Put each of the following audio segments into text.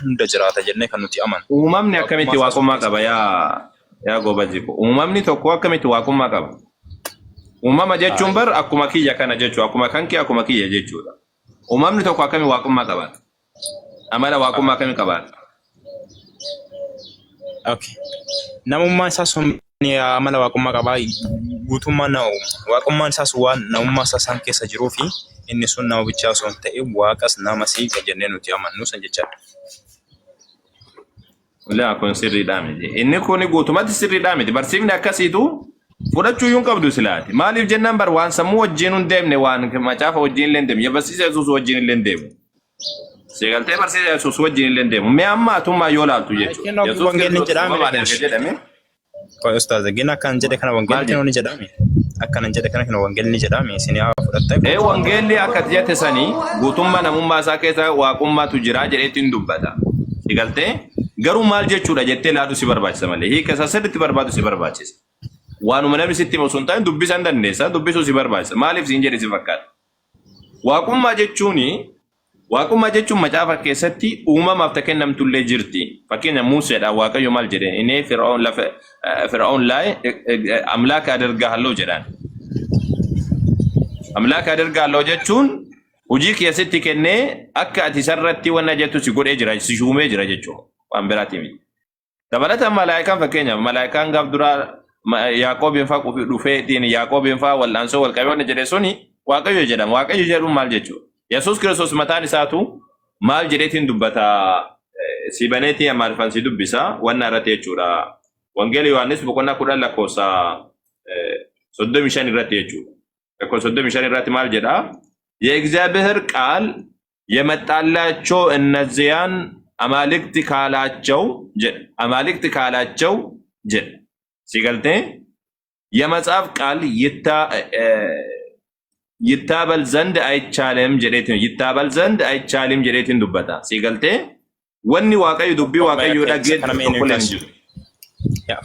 hunda jiraata jennee kan nuti amannu. Uumamni Waaqummaa akkamitti isaa sun waaqummaa keessa qaba yaa yaa gobaji ko. Uumamni tokko akkamitti waaqummaa qaba? Uumama jechuun bar akkuma kiyya kana jechuudha. Akkuma kan kee akkuma kiyya jechuudha. Uumamni tokko akkami waaqummaa qabaata? Amala waaqummaa akkamii qabaata? Okay. Namummaan isaa sun amala waaqummaa qabaa guutummaan nama uuma. Waaqummaan isaas waan namummaa isaa san keessa jiruu fi inni sun nama bichaa osoo hin ta'in waaqas nama siiqa jennee nuti amannu san jechaadha. Laa kun sirriidhaa miti. Inni kun guutumatti sirriidhaa miti. Barsiifni akkasiitu fudhachuu iyyuu hin qabdu silaati. Maaliif jennaan bar waan sammuu wajjin hin deemne waan macaafa wajjin illee hin deemne. Barsiisa Yesuus wajjin illee hin deemu. Seegaltee barsiisa Yesuus wajjin illee hin deemu. Mee amma atummaa yoo laaltu jechuudha. Kenna Yesuus wangeelli Kiristoos jedhaa uumamaan miti erga gash. jedhame Qoy ustaaz gin akkan jedhe kana maal wangeelli jedhe? ni jedhame. Akkanan jedhe kana kana wangeelli ni jedhame isin yaa fudhattan Ee wangeelli akka ati jette sanii guutummaa namummaa isaa keessa waaqummaatu jira jedheetti hin dubbata. Si galtee? Garuu maal jechuudha jettee ilaaluu si barbaachisa malee hiika isaa sirriitti barbaadu si barbaachisa. Waanuma namni sitti himu osoo hin taane dubbisa hin dandeessa dubbisuu si barbaachisa. Maaliif siin jedhe si fakkaata? Waaqummaa jechuun Waaqummaa jechuun macaafa keessatti uumamaaf ta kennamtullee jirti. Fakkeenya Museedhaan Waaqayyo maal jedheen? Inee Fir'aun lafa Fir'aun laay amlaaka adergaalloo jedhaan. Amlaaka adergaalloo jechuun hojii keessatti kennee akka ati isarratti wanna jettu si godhee jira, si shuumee jira jechuudha. Waan biraatii miti. Dabalataan malaayikaan fakkeenyaaf malaayikaan gaaf duraa Yaaqoobiin faa qufi dhufee ittiin Yaaqoobiin faa wal'aansoo wal qabee wanna jedhe suni Waaqayyo jedhama. Waaqayyo jedhuun maal jechuudha? Yesuus Kiristoos mataan isaatu maal jedheetiin dubbata? Si baneetii Amaariffaan si dubbisa wanna irratti jechuudha. Wangeela Yohaannis boqonnaa 10 lakkoofsa 35 irratti jechuudha. Lakkoofsa 35 irratti maal jedha? የእግዚአብሔር ቃል የመጣላቸው እነዚያን አማልክት ካላቸው jedha. አማልክት ካላቸው jedha. Si galtee የመጽሐፍ ቃል ይታበል ዘንድ አይቻልም jedheetiin ይታበል ዘንድ አይቻልም jedheetiin dubbata. Si galtee wanni Waaqayyo dubbii Waaqayyoo Isa dhaggeettu kana mee tokkollee hin nuyi jiru.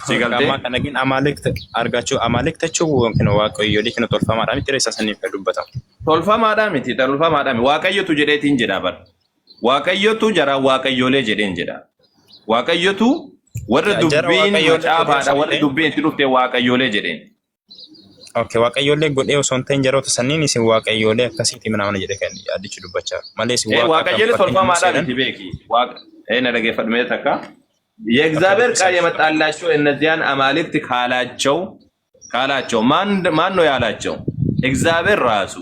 Si galtee Ammaa kana gin amaalikt argachuu amaalikt jechuun yookiin waaqayyoolii kana tolfamaadha miti isa saniif kan dubbatamu. Tolfamaadhaa miti tolfamaadhaa miti Waaqayyotu jedheetiin jedha bar. Waaqayyotu jara waaqayyoolee jedheen jedha. Waaqayyotu warra Jara dubbiin waaqayyoolee godhee macaafaadha osoo hin warri ta'in dubbiin itti dhufte waaqayyoolee jedheen. Okay, waaqayyoolee godhee osoo hin ta'in jaroota sanniin isin waaqayyoolee akkasiiti mana jedhe kan yaadichi dubbachaa jiru. Malee isin Ee waaqa kan waaqayyolee fakkeenya tolfamaadhaa Museedhaan miti beeki. Waaqa ee na dhageeffadhu mee takka. የእግዚአብሔር ቃል የመጣላቸው እነዚያን አማልክት ካላቸው ካላቸው ማን ማን ነው ያላቸው? እግዚአብሔር ራሱ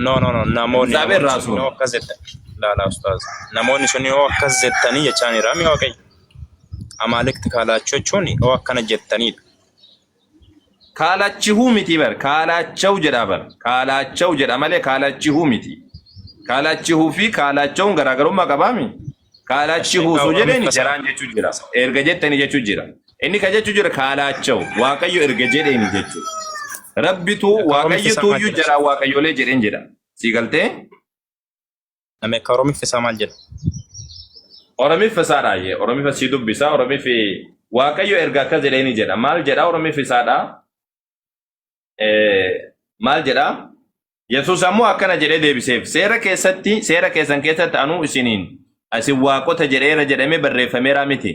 No, no, no, namoonni እግዚአብሔር namoonni ራሱ sun yoo ነው። akkas jettan laala ustaaz namoonni sun yoo akkas jettanii jechaanidha mi waaqayyo amaalikt kaalaachuu jechuun yoo akkana jettanidha. ካላችሁ miti bar ካላቸው jedha bar ካላቸው jedha malee ካላችሁ miti ካላችሁ fi kaalachaun garaagarummaa qabaami ካላችሁ osoo jedheen jaraan jechuu jira erga jettani jechuu jira inni ka jechuu jira ካላቸው waaqayyo erga jedheeni jechuu rabbitu waaqayyotu iyyuu jaraa waaqayyolee jedheen jedha sii galtee Namni akka Oromiffi isaa maal jedha? Oromiffa isaadha Oromiffa sii dubbisa Oromiffi waaqayyo erga akkas jedheeni jedha maal jedha Oromiffi isaadha maal jedha Yesuus ammoo akkana jedhee deebiseef seera keessatti seera keessan keessatti anuu isiniin isin waaqota jedheera jedhamee barreeffameera miti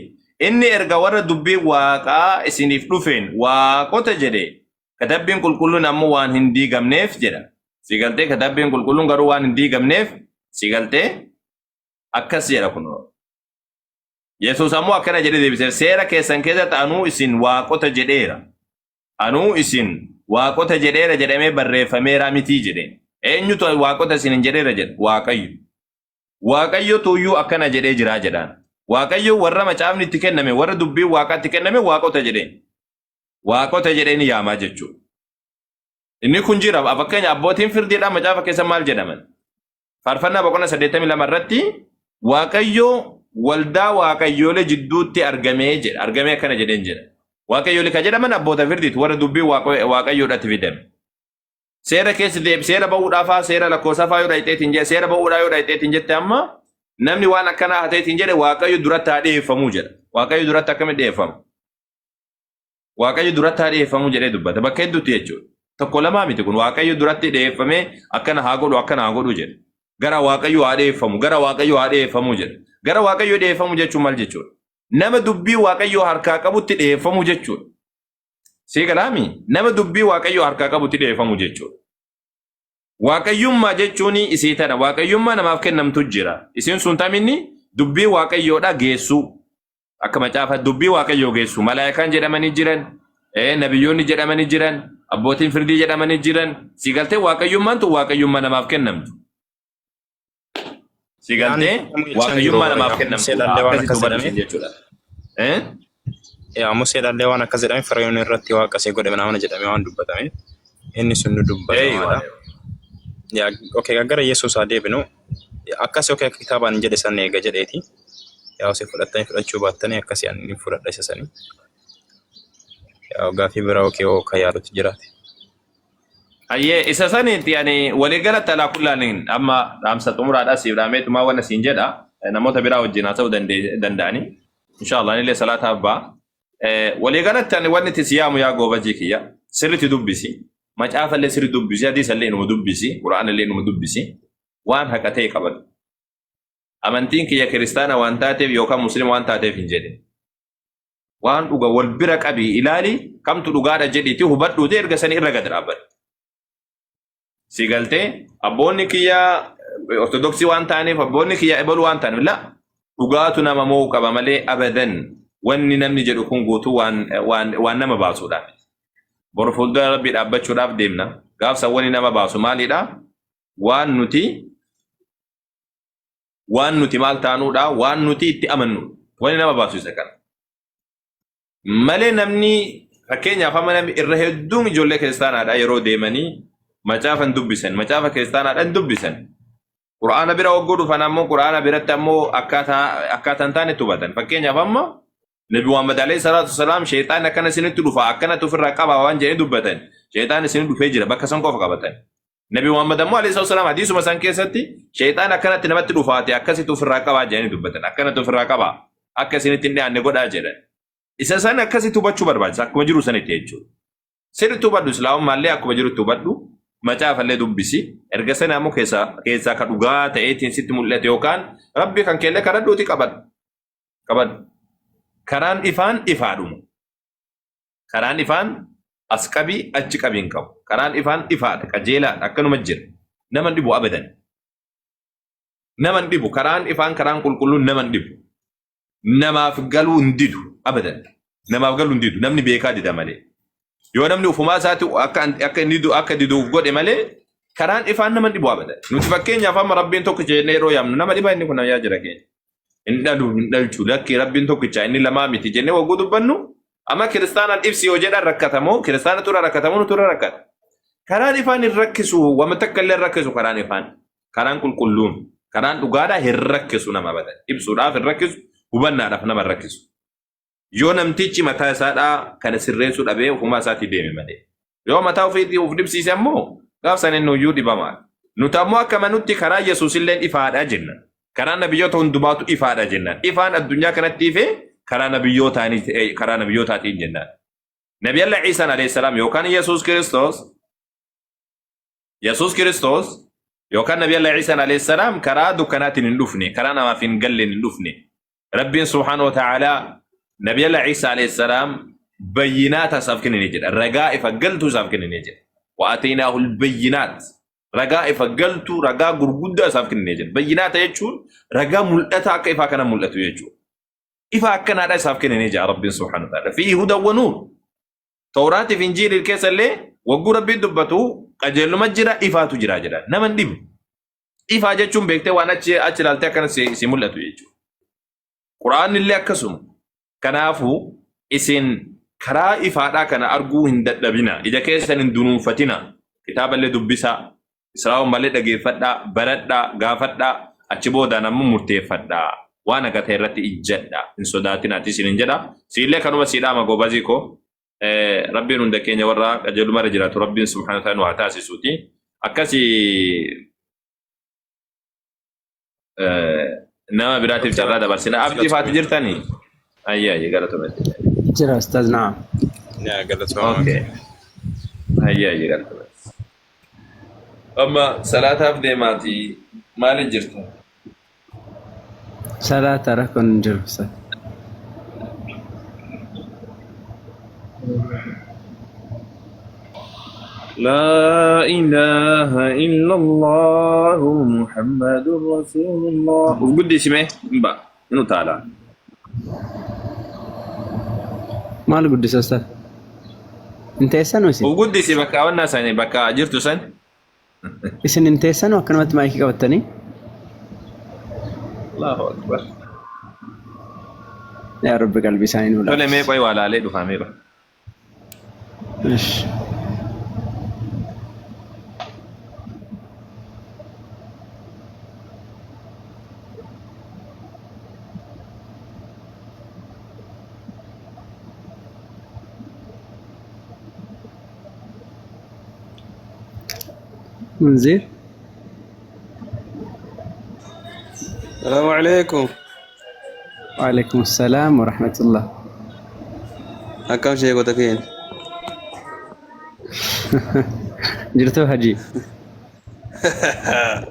inni erga warra dubbii waaqaa isiniif dhufeen waaqota jedhe katabbiin qulqulluun ammoo waan hin diigamneef jedha si galtee katabbiin qulqulluun garuu waan hin diigamneef si galtee akkas jedha kun Yesuus ammoo akkana jedhee deebiseef seera keessan keessatti anuu isin waaqota jedheera anuu isin waaqota jedheera jedhamee barreeffameera mitii jedhe eenyutu waaqota isin hin jedheera jedhe Waaqayyo Waaqayyotu iyyuu akkana jedhee jira jedhaan Waaqayyo warra macaafni itti kenname warra dubbiin waaqaatti kenname waaqota jedheen waaqota jedheen yaamaa jechuudha. Inni kun jira fakkeenya abbootiin firdiidhaan macaafa keessa maal jedhaman faarfannaa boqonnaa 82 irratti Waaqayyo waldaa waaqayyoolee jidduutti argamee jedha argamee akkana jedheen jedha waaqayyoolee kan jedhaman abboota firdiiti warra dubbii waaqayyoodhaatti fidame. Seera keessa deeb seera ba'uudhaafaa seera lakkoofsafaa yoo dhayxeetiin jedhe seera ba'uudhaa yoo dhayxeetiin jette amma namni waan akkanaa hateetiin jedhe Waaqayyo duratti haa dhiyeeffamuu jedha. Waaqayyo duratti akkamitti dhiyeeffama? Waaqayyo duratti haa dhiyeeffamuu jedhee dubbata. Bakka hedduutti jechuudha. Tokko lamaa miti kun Waaqayyo duratti dhiyeeffamee akkana haa godhu akkana haa godhu jedha. Gara Waaqayyo haa dhiyeeffamu gara Waaqayyo haa dhiyeeffamuu jedha. Gara Waaqayyoo dhiyeeffamuu jechuun maal jechuudha? Nama dubbii Waaqayyoo harkaa qabutti dhiyeeffamuu jechuudha. Sii galaami? Nama dubbii Waaqayyoo harkaa qabutti dhiyeeffamuu jechuudha. Waaqayyummaa jechuun isii tana. Waaqayyummaa namaaf kennamtu jira. Isiin sun taminni dubbii Waaqayyoodha geessuu. Akka macaafa dubbii Waaqayyoo geessu. Malaayikaan jedhamanii jiran, nabiyyoonni jedhamanii jiran, abbootiin firdii jedhamanii jiran. Sii galtee waaqayyummaan tun waaqayyummaa namaaf kennamtu. Sii galtee waaqayyummaa namaaf kennamtu. Akkasitti hubadhu jechuudha. Yaa Museedhaallee waan akkas jedhame Firiyoon irratti waaqa isee godhe mana jedhamee waan dubbatame inni sun nu dubbatamaadha. Yaa okay gara Yesuus haa deebinu. Akkas okay akka kitaabaan jedhe san eega jedheeti. Yaa osoo fudhattanii fudhachuu baattanii akkasii ani ni fudhadha isa sanii. Yaa gaaffii biraa okay hoo kan yaadutu jiraate. Ayyee isa saniitti ani waliigalatti alaa kullaaniin amma dhaamsa xumuraadha siif dhaameetumaa wanna siin jedha namoota biraa wajjin haasa'uu danda'anii inshallah anillee salaataaf ba'a. Waliigalatti ani wanni itti si yaamu yaa goobajii kiyya sirriitti dubbisi macaafa illee sirriitti dubbisi hadiisa illee inuma dubbisi qura'aana illee inuma dubbisi waan haqa ta'e qabadhu. Amantiin kiyya kiristaana waan taateef yookaan muslima waan taateef hin jedhin. Waan dhuga wal bira qabii ilaali kamtu dhugaadha jedhiiti hubadhuuti erga sanii irra gad dhaabbadhu. Si galtee abboonni kiyya ortodoksii waan ta'aniif abboonni kiyya ebalu waan ta'aniif la dhugaatu nama mo'uu qaba malee abadan wanni namni jedhu kun guutuu waan waan waan nama baasuudha. Boru fuuldura rabbii dhaabbachuudhaaf deemna. Gaafsa wanni nama baasu maalidha? Waan nuti waan nuti maal taanuudha waan nuti itti amannu wanni nama baasu isa kana. Malee namni fakkeenyaaf amma namni irra hedduun ijoollee kiristaanaadha yeroo deemanii macaafa hin dubbisan macaafa kiristaanaadha hin dubbisan. Qura'aana bira hogguu dhufan ammoo qura'aana biratti ammoo akkaataa akkaataa hin taanetti hubatan. Fakkeenyaaf amma Nabi Muhammad alayhi salaatu wasalaam sheexaan akkana isinitti dhufa akkanatti ofirraa qabaa waan jedhanii dubbatan. Sheexaan isin dhufee jira bakka san qofa qabatan. Nabi Muhammad ammoo alayhi salaatu wasalaam hadiisuma san keessatti sheexaan akkanatti namatti dhufaate akkasitti ofirraa qabaa jedhanii dubbatan. Akkanatti ofirraa qabaa akka isinitti hin dhiyaanne godhaa jedhan. Isa san akkasitti hubachuu barbaachisa akkuma jiru sanitti jechuudha. Sirriitti hubadhu islaamummaallee akkuma jirutti hubadhu macaafallee dubbisi erga sana ammoo keessaa keessaa ka dhugaa ta'eetiin sitti mul'ate yookaan rabbi kan keellee kadhadhuuti qabadhu. Qabadhu. Karaan ifaan ifaadhuma. Karaan ifaan as qabii achi qabii hin qabu. Karaan ifaan ifaadha, qajeelaadha, akkanuma jira. Nama hin dhibu abadan. Nama hin dhibu. Karaan ifaan karaan qulqulluun nama hin dhibu. Namaaf galuu hin didu abadan. Namaaf galuu hin didu. Namni beekaa dida malee. Yoo namni ufumaa isaatti akka akka inni akka diduuf godhe malee karaan ifaan nama hin dhibu abadan. Nuti fakkeenyaaf amma rabbiin tokkicha jennee yeroo yaamnu nama dhiba inni kun yaa jira keenya. Hin dhalu hin dhalchu lakki rabbiin tokkicha inni lamaa miti jennee wagguu dubbannu amma kiristaanaan ibsi yoo jedhan rakkatamoo kiristaana tura rakkatamoo nutu irra rakkata. Karaan ifaan hin rakkisu wama takka illee hin rakkisu karaan ifaan karaan qulqulluun karaan dhugaadhaa hin rakkisu nama abadan ibsuudhaaf hin rakkisu hubannaadhaaf nama hin rakkisu. Yoo namtichi mataa isaadhaa kana sirreessuu dhabee ofumaa isaatii deeme malee. Yoo mataa ofiitii of dhibsiise ammoo gaaf san inni iyyuu dhibamaadha. Nuti ammoo akka manutti karaa Yesuus illeen ifaadha jenna. Karaa nabiyyoota hundumaatu ifaadha jenna. Ifaan addunyaa kanatti ife karaa nabiyyootaanii karaa nabiyyootaatiin jenna. Nabi Allah Iisaan alayhi salaam yookaan Yesuus Kiristoos Yesuus Kiristoos yookaan Nabi Allah Iisaan alayhi salaam karaa dukkanaatiin hin dhufne, karaa namaaf hin galleen hin dhufne. Rabbiin subhaanahu wa ta'aalaa Nabi Allah Iisaa alayhi salaam bayyinaata isaaf kennine jedha. Ragaa ifa galtuu isaaf kennine jedha. Wa ataynaahu albayyinaat. Ragaa ifa galtuu, ragaa gurguddaa isaaf kennine jedha. Bayyinaata jechuun ragaa mul'ataa akka ifaa kana mul'atu jechuudha. Ifa akkanaadha isaaf kennine jedha Rabbiin subhaanahu wa ta'aalaa. Fiihi hudan wa nuur. Tawraatii fi Injiilii keessa illee wagguu Rabbiin dubbatu qajeeluma jira ifaatu jira jedha. Nama hin dhibu. Ifaa jechuun beektee waan achi achi ilaaltee akkana si, si mul'atu jechuudha. Qura'aanni illee akkasuma. Kanaafuu isin karaa ifaadhaa kana arguu hin dadhabina. Ija keessan hin dunuunfatina. Kitaaba illee dubbisaa. Islaamummaa illee dhageeffadhaa, baradhaa, gaafadhaa, achi boodaan ammoo murteeffadhaa. Waan haqa ta'e irratti ijjadhaa. Hin sodaatinaa isin hin jedha. Siillee kanuma sii dhaama goobazii koo. Rabbiin hunda keenya warra qajeeluma irra jiraatu Rabbiin subhaanahu wa ta'ala nu haa taasisuuti. Akkasi nama biraatiif carraa dabarsina. Abdii faati jirtanii? Ayyee ayyee galatoomatti. Jira ustaaz naam. Yaa galatooma. Okay. Ayyee ayyee galatoomatti. Amma salaataaf deemaati maali jirta? Salaata rakkoon hin jiru. لا إله إلا الله محمد رسول الله. Of guddisi mee hin ba'a inni utaalaa. Maal guddisa ustaaz? Hin teessanu isin? Of guddisi bakka hawwannaa sanii bakka jirtu san. Isin hin teessanu akkanumatti maayikii qabattanii? Allahu akbar. Yaa Rabbi qalbii isaanii nuu Tole mee laaffisi. qoy waa laalee dhufaa mee qoy. Ish. Munzir. السلام عليكم. وعليكم السلام ورحمة الله. Akkam sheekota keenya? Jirtuu Hajii?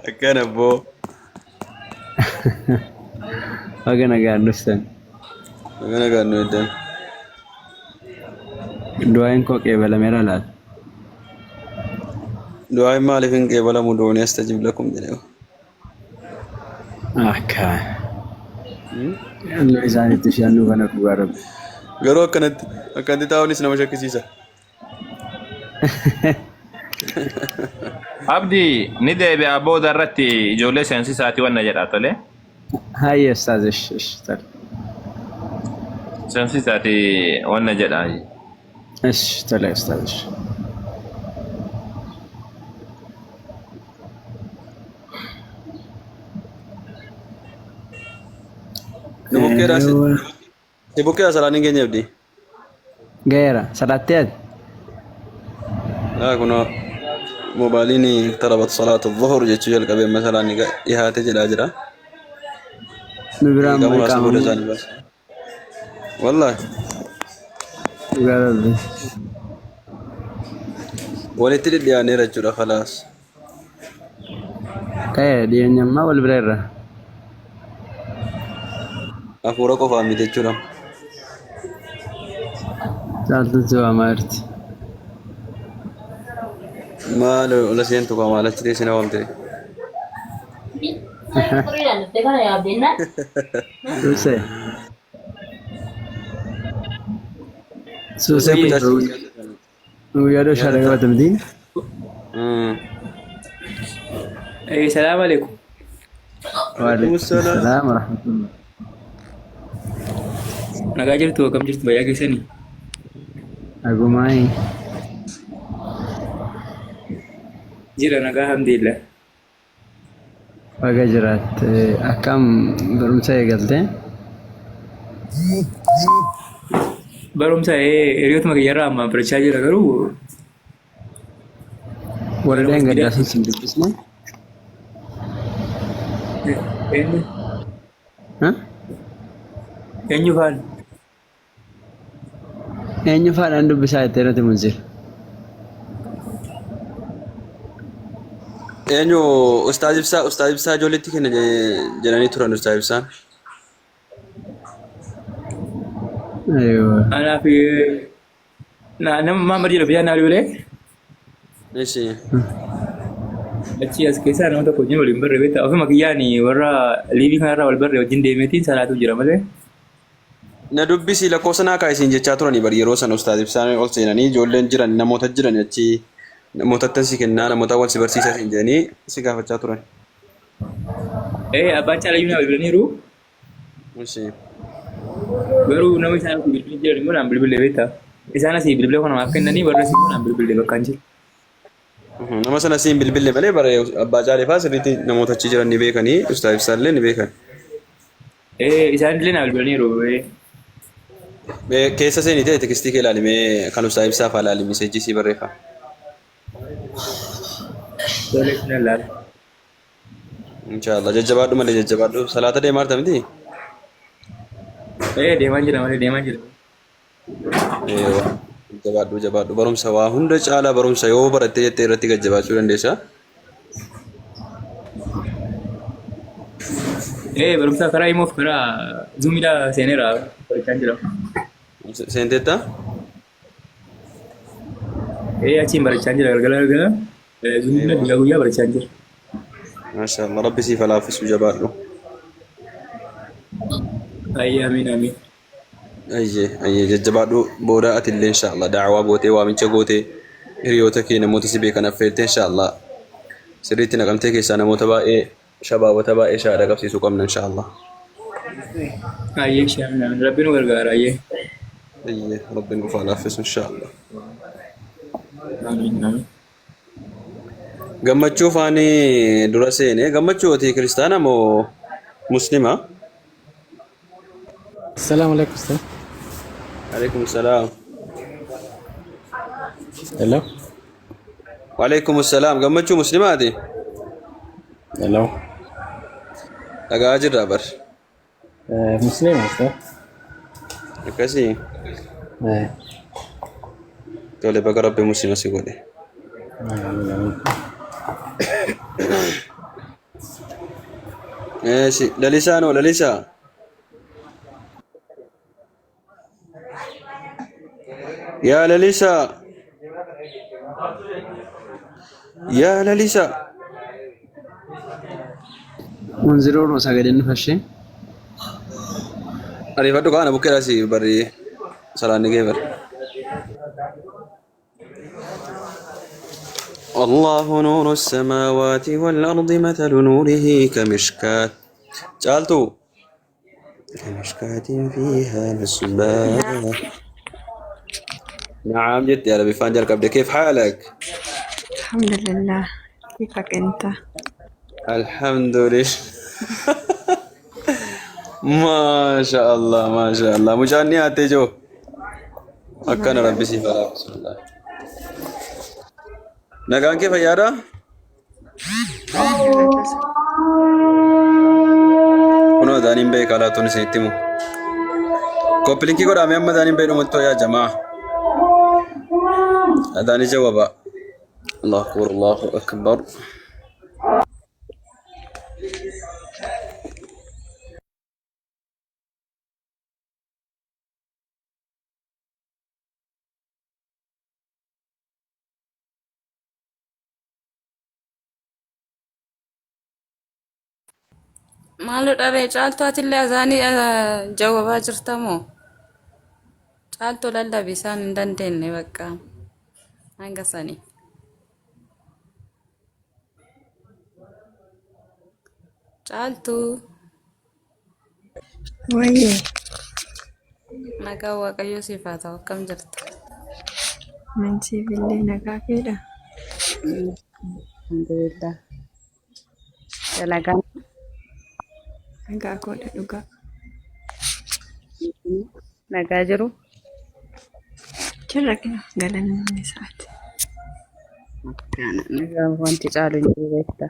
Akkana boo. Baga nagaan dhuftan. Baga nagaan nu eddan. Du'aayin koo qeebalameera laata? Du'aayin maaliif hin qeebalamu doonii astajib lakum jedhe. Akka. Yalloo isaanitti isheen kana dhugaa rabbi. Garuu akkanatti akkanatti taa'uunis nama shakkisiisa. Abdi ni deebi'a booda irratti ijoollee seensisaati wanna jedha tole. Hayyee ustaaz ish ish tole. Seensisaati wanna jedha. Ish tole ustaaz ish. Nu bukkeedhaa si bukkeedhaa salaan hin geenye abdii. Gaheera salaattee ati? Laa kunoo moobaaliin tarabat salaatu dhuhur jechuu jalqabee amma salaan dhihaate jedhaa jira. Nu biraa Daqiiqaa immoo muraasa booda iqaamamu isaanii baasa. Wallaahi dhugaa rabbi. Walitti dhidhiyaaneera jechuudha khalaas. Ee dhiyeenyammaa wal bira irra. Hafuura qofaan miti jechuudha. Caaltuun si waamaa jirti. Maal ola seentu kaa maal achi teessee na waamte? Suusee. Suusee Suusee mucaa guyyaa dhooshaa yaadataa. qabata miti. Salaam alaikum. Waalaikum Waalaikum salaam. salaam wa rahmatullah. Nagaa jirtu akkam jirtu fayyaa keessanii? Agumaay. Jira nagaa alhamdulillah. Baga jiraatte akkam barumsa eegalte? Barumsa hiriyootuma kiyyarraa amma barachaa jira garuu Warri gara dheengaddaa masgiidaatti sun sin dubbisne? eenyu Huh? eenyu faan Eenyu faadhaan dubbisaa jettee nuti Munzir? Eenyu Ustaaz Ibsaa Ustaaz Ibsaa ijoolleetti kenna jedhanii turan Ustaaz Ibsaan. Aywa. Anaa fi nama Maamad jedhu biyyaa naa bilbilee Ishi. achi as keessaa nama tokko wajjin waliin barree beektaa ofuma kiyyaan warra liivii kanarraa wal barree wajjin deemeetiin salaatu jira malee. Na dubbisi lakkoofsa naa kaa'isiin jechaa turanii bari yeroo sana Ustaaz Ibsaan ol seenanii ijoolleen jiran namoota jiran achi namootatti si kennaa namoota wal si barsiisaa siin jedhanii si gaafachaa turan. Ee abbaan caalayyuu naa bilbilaniiru Ishi. garuu nama isaan asii bilbilee jiran immoo naan bilbilee beektaa. Isaan asii bilbila kana naaf kennanii warra asii immoo naan bilbilee bakka hin jiru. Nama sana siin bilbille malee bara abbaa caalee fa'aa sirriitti namoota achi jiran ni beekanii Ustaaz Ibsaan illee ni beekan. Ee isaan illee naa bilbilaniiru. Mee keessa seenii ta'e tekstii kee ilaali mee kan Ustaaz Ibsaa fa'aa ilaali miseejii sii barreeffa. Tole sin ilaala. Inshaallah jajjabaadhu malee jajjabaadhu salaata deemaa jirta miti? Ee deemaa jira malee deemaa jira. Eewa jabaadhu jabaadhu barumsa waa hunda caalaa barumsa yoo barattee jettee irratti gajjabaachuu dandeessa. Barumsa karaa imoof karaa zuumiidhaa seeneera barachaa jira. Seenteetta? Achiin barachaa jira galgala galgala. Zuumiidhaa guyyaa guyyaa barachaa jira. Maashaallah rabbi siif haa laaffisu jabaadhu. Ayyee amiin amiin. Ayyee ayyee jajjabaadhu booda atillee inshaallah daawaa gootee waamicha gootee hiriyoota kee namoota si beekan affeertee inshaallah sirriitti naqamtee keessaa namoota baay'ee shabaabota baay'ee shahaada qabsiisuu qabna inshaallah. Ayyee ishee amiin amiin. Rabbi nu gargaara ayyee. Ayyee rabbi nuuf haa laaffisu inshaallah. Amiin amiin. Gammachuu faanii dura seene gammachuu ati kiristaana moo muslima? Assalamu alaikum sir. Alaikum salaam. Hello. Waalaikum salaam. Gammachuu muslimaati? Hello. Dhagaa jirra bar. Muslima sir. Akkasii tole baga rabbi muslima si godhe. Amiin amiin. Eeshi lalisaa noo lalisaa. Yaa lalisaa. Yaa lalisaa. Munziroon sagaleen dhufa ishee. Ariifadhu kaana bukkeedhaa si barri salaanni kee bari. الله نور السماوات والأرض مثل نوره كمشكاة caaltuu كمشكاة فيها مصباح نعم جد يا ربي فانجر قبل كيف حالك؟ الحمد لله، كيفك انت؟ الحمد لله ما شاء الله ما شاء الله مجاني آتے جو akkana rabbi siif haa bismillah nagaan kee fayyaadha kunoo daaniin beekaa laatuun isinitti himu copy link godhaame amma daaniin beedhumatti yaa jamaa adaanii jawaba الله أكبر الله أكبر. Maaloo dharee caaltuu atillee azaanii jawwabaa jirta moo? Caaltuu lallabi isaan hin dandeenye bakka hanga sanii. Caaltuu Wayyee nagaa waaqayyoo siif haa ta'u akkam jirta? Mansiifillee nagaa keedha. Alhamdulillah. Dalagaan Nagaa koodha dhugaa. Nagaa jiru. Jirra kina galanni isaati. Nagaa wanti caalu hin jiru beekta.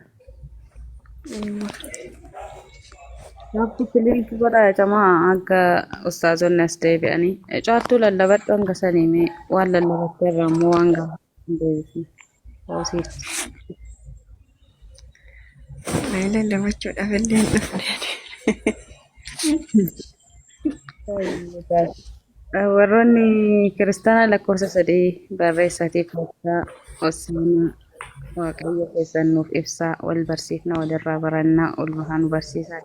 Rabbi link godhaa jamaa akka ustaazonni as deebi'anii. Caaltuu lallabadhu hanga sanii mee waan lallabatte irraa immoo waan gaafa hin deebisne. Hoosiitti. Waa'ee lallabachuudhaaf illee hin dhufne. Warroonni kiristaanaa lakkoofsa sadii barreessatii koottaa Hosaanaa Waaqayyo keessan nuuf ibsaa wal barsiifna walirraa barannaa ol bahaa nu barsiisaa.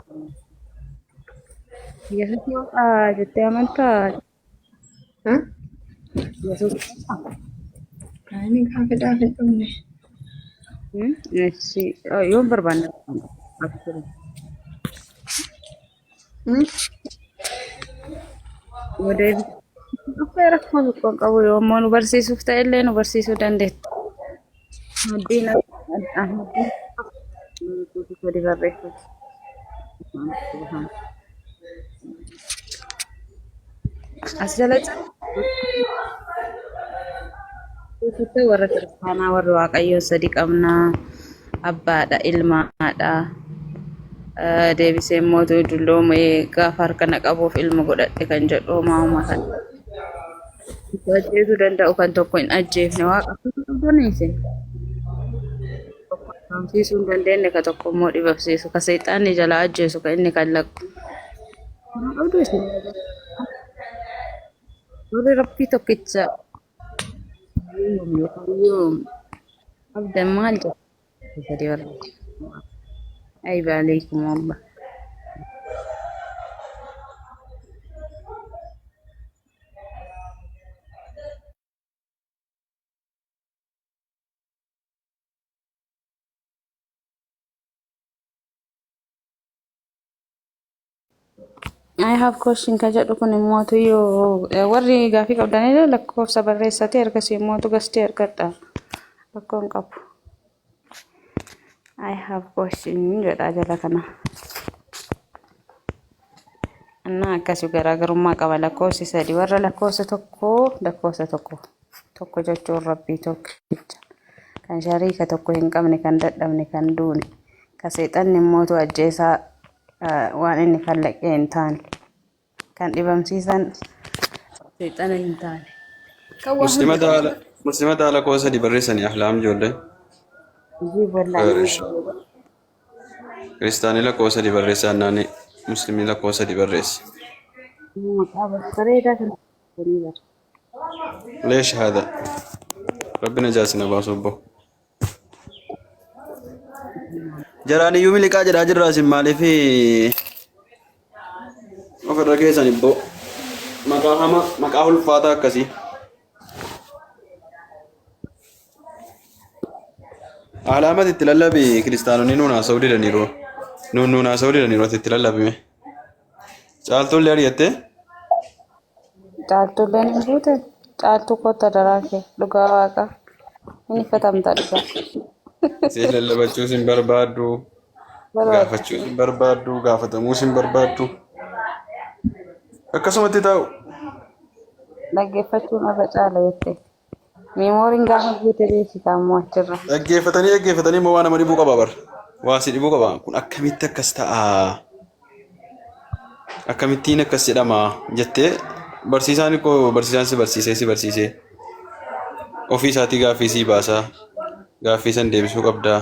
Yesuus waaqa jettee amantaa? Yesuus waaqa? Ani gaaffiidhaaf hin dhufne. Eessi yoon barbaanne yoo deebi rakkoo tokko hin qabu yoo immoo nu barsiisuuf ta'e illee nu barsiisuu dandeetta. Ahmaddiin Ahmaddiin sadi barreeffate. As jala keessatti warra kiristaanaa warri waaqayyoo sadi qabnaa abbaadha ilmaadha. Deebisee immoo dulloomee gaafa harka na qabuuf ilma godhadhe kan jedhu homaa homaa kan tokko ajjeesuu danda'u kan tokko hin ajjeefne waaqa qabdanii isin. Dhibamsiisuu hin dandeenye ka tokko immoo dhibamsiisu ka seexaanni jalaa ajjeesu ka inni kallaqu. Kana qabdu isin. Warri rabbii tokkicha yoom yookaan yoom abdan maal jedhu sadii warra. Ayib alaikum wallah. I have question ka jedhu kun immoo tuyyuu warri gaafii qabdanillee lakkoofsa barreessatee ergasii immoo gastee argadha. Rakkoo hin qabu. I have question jedha jala kana. Innaa akkasii garaagarummaa qaba lakkoofsi sadi warra lakkoofsa tokko lakkoofsa tokko tokko jechuun rabbii tokkicha kan shariika tokko hin qabne kan dadhabne kan duune ka seexanni immootu ajjeesaa waan inni kallaqee hin taane kan dhibamsiisan seexana hin taane kan waa Muslima hunda taala Muslima taala koo sadi barreessanii ahlaam ijoollee. hojii bal'aa Khayr nama inshallah. Kiristaanii lakkoofsa sadi barreessaa naani Muslimni lakkoofsa sadi barreesse. Maqaa bareedaa kana bara. Leesh haadha. Rabbi najaa isin haa baasu obbo. Jaraan iyyuu miliqaa jedhaa jirraa isin maaliif ofirra keessan ibboo maqaa hama maqaa ulfaataa akkasii. Alaamat itti lallabi kiristaanonni nuun haasa'uu didaniiru. Nuun nuun haasa'uu didaniiru ati itti lallabime. Caaltuun illee ari'attee Caaltuulleen hin buute caaltuu kootta daraa kee dhugaa waaqa hin iffatamta dhugaa. Isheen lallabachuus hin barbaaddu, Barbaaddu. gaafachuus hin barbaaddu, gaafatamuus hin barbaaddu. Akkasumatti taa'u. Dhaggeeffachuun irra caala jette. Meemooriin gaafa guute beeksisa ammoo achirra. Dhaggeeffatanii dhaggeeffatanii immoo waa nama dhibuu qaba bar. Waa si dhibuu qaba. Kun akkamitti akkas ta'a? Akkamittiin akkas jedhama jettee barsiisaan koo barsiisaan si barsiisee si barsiisee ofii isaatii gaaffii sii baasaa gaaffii san deebisuu qabdaa.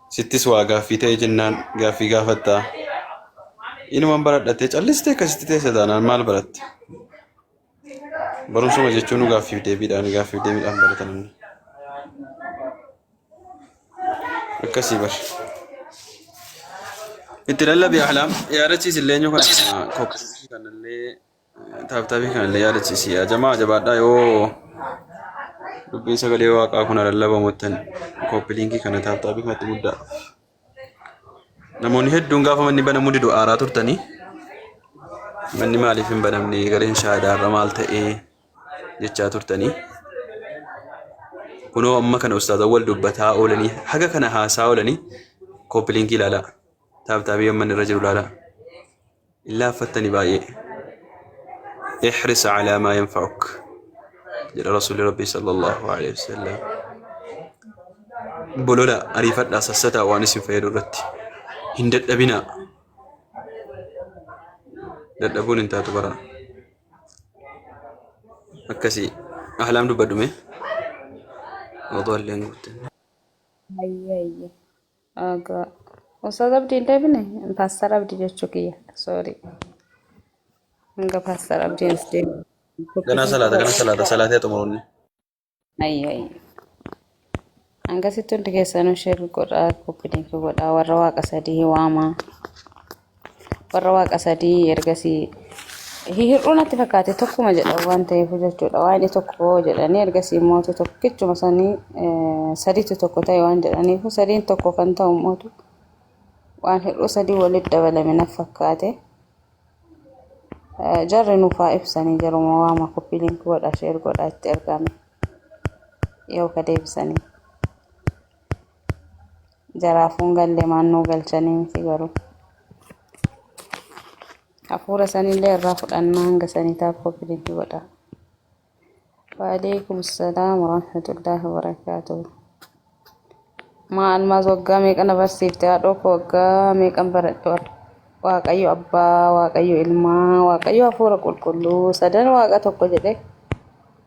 Sittis waa gaaffii ta'e jennaan gaaffii gaafattaa. Inuman baradhattee callistee akkasitti teessa taanaan maal baratte? Barumsuma jechuun nu gaaffiif deebiidhaan gaaffiif deebiidhaan barata namni. Akkasii bar. Itti lallabi ahlaam yaadachiisi illee eenyu kana koppii kanallee taaptaabii kanallee yaadachiisi yaa jamaa jabaadhaa yoo dubbiin sagalee waaqaa kun lallabamu jettan koppii liinkii kana taaptaabii kanatti guddaa. Namoonni hedduun gaafa manni banamuu didu aaraa turtanii manni maaliif hin banamne gareen shaadaarra maal ta'ee jechaa turtanii. Kunoo amma kana ustaaza wal dubbataa oolanii haga kana haasaa oolanii copy linkii ilaalaa tap tapii amma inni irra jiru ilaalaa. Hin laaffattani baay'ee. احرص على ما ينفعك jedha rasuulli rabbii sallallahu alaihi wasallam. Bolola ariifadhaa sassataa waan isin fayyadu irratti. Hin dadhabinaa. Dadhabuun hin taatu bara. Akkasii ahlaam dubbadhume. Odoo illee hin guutte. Ayyee ayyee. Aga. Ustaaz Abdii hin deebine? Paastar Abdii jechuu kiyya. Sorry. Hanga Paastar Abdiin as deebi'u. Ganaa salaata gana salaata salaatee xumuroonni. Ayyee ayyee. Hangasitti hundi keessanuu share godhaa, copy link godhaa, warra waaqa sadii waamaa. Warra waaqa sadii ergasii hir'uu natti fakkaate tokkuma jedhan waan ta'eef jechuudha. Waan inni tokko jedhanii ergasii mootu tokkichuma sanii sadiitu tokko ta'e waan jedhaniif sadiin tokko kan ta'u mootu waan hir'uu sadii walitti dabalame natti fakkaate. Jarri nuuf haa ibsanii jaruma waama copy link godhaa share godhaa itti ergame yoo ka deebisanii. Jaraafuun galle maan nuu galchanii miti garuu. Hafuura sanillee irraa fudhannaa hanga sanii taaf copy link godhaa. Waalaikum salaam warahmatullahi wabarakaatuh. Maa almaaz waggaa meeqa na barsiifte haadhoo koo waggaa meeqan baradhe Waaqayyo abbaa, Waaqayyo ilmaa, Waaqayyo hafuura qulqulluu sadan waaqa tokko jedhe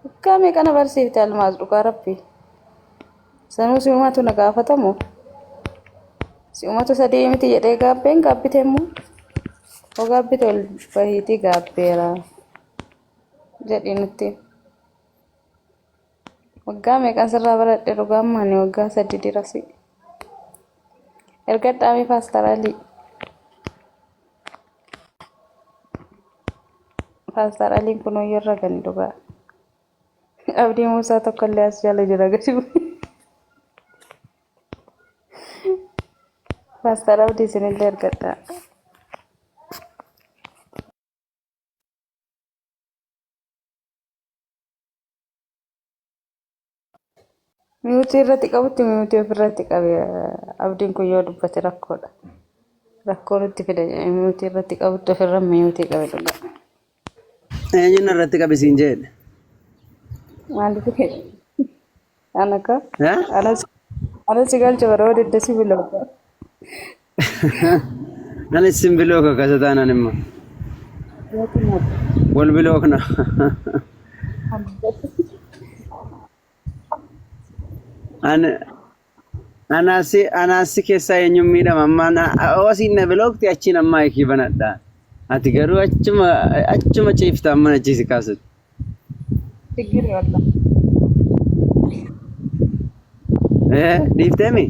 waggaa meeqa na barsiifte almaaz dhugaa rabbi. Sanuu simatu na gaafatamu. Si'umatu sadii miti jedhee gaabbeen gaabbite immoo hoo gaabbite ol bahiitii gaabbeera jedhi nutti. Waggaa meeqan sirraa baradhe dhugaa amma ani waggaa sadi dirasi. Erga dhaamii Paastar Alii. Paastar Aliin kun hoyyoo irra gani dhugaa. Abdii Muusaa tokkollee as jala jira gadi bu'e. Paastar Abdii isinillee ergadhaa. Miyuutii irratti qabutti miyuutii ofirratti qabe abdiin kun yoo dubbate rakkoodha. Rakkoo nutti fida jedhee miyuutii irratti qabutti ofirra miyuutii qabe dhugaa. Eenyuun irratti qabe siin jedhe? Maaliif ana ka Eh? anas anas si galcha bara wadda si bilooka. Ani sin bilooka kasa taanaan immoo. Wal bilookna. Ani anaasi anaasi keessaa eenyuun miidhama ammaa na asiin na bilookti achiin ammaa ikii banadha. Ati garuu achuma achuma ciifta amma achi si kaasutti. Chiggirri wallah. Eh dhiifteemi?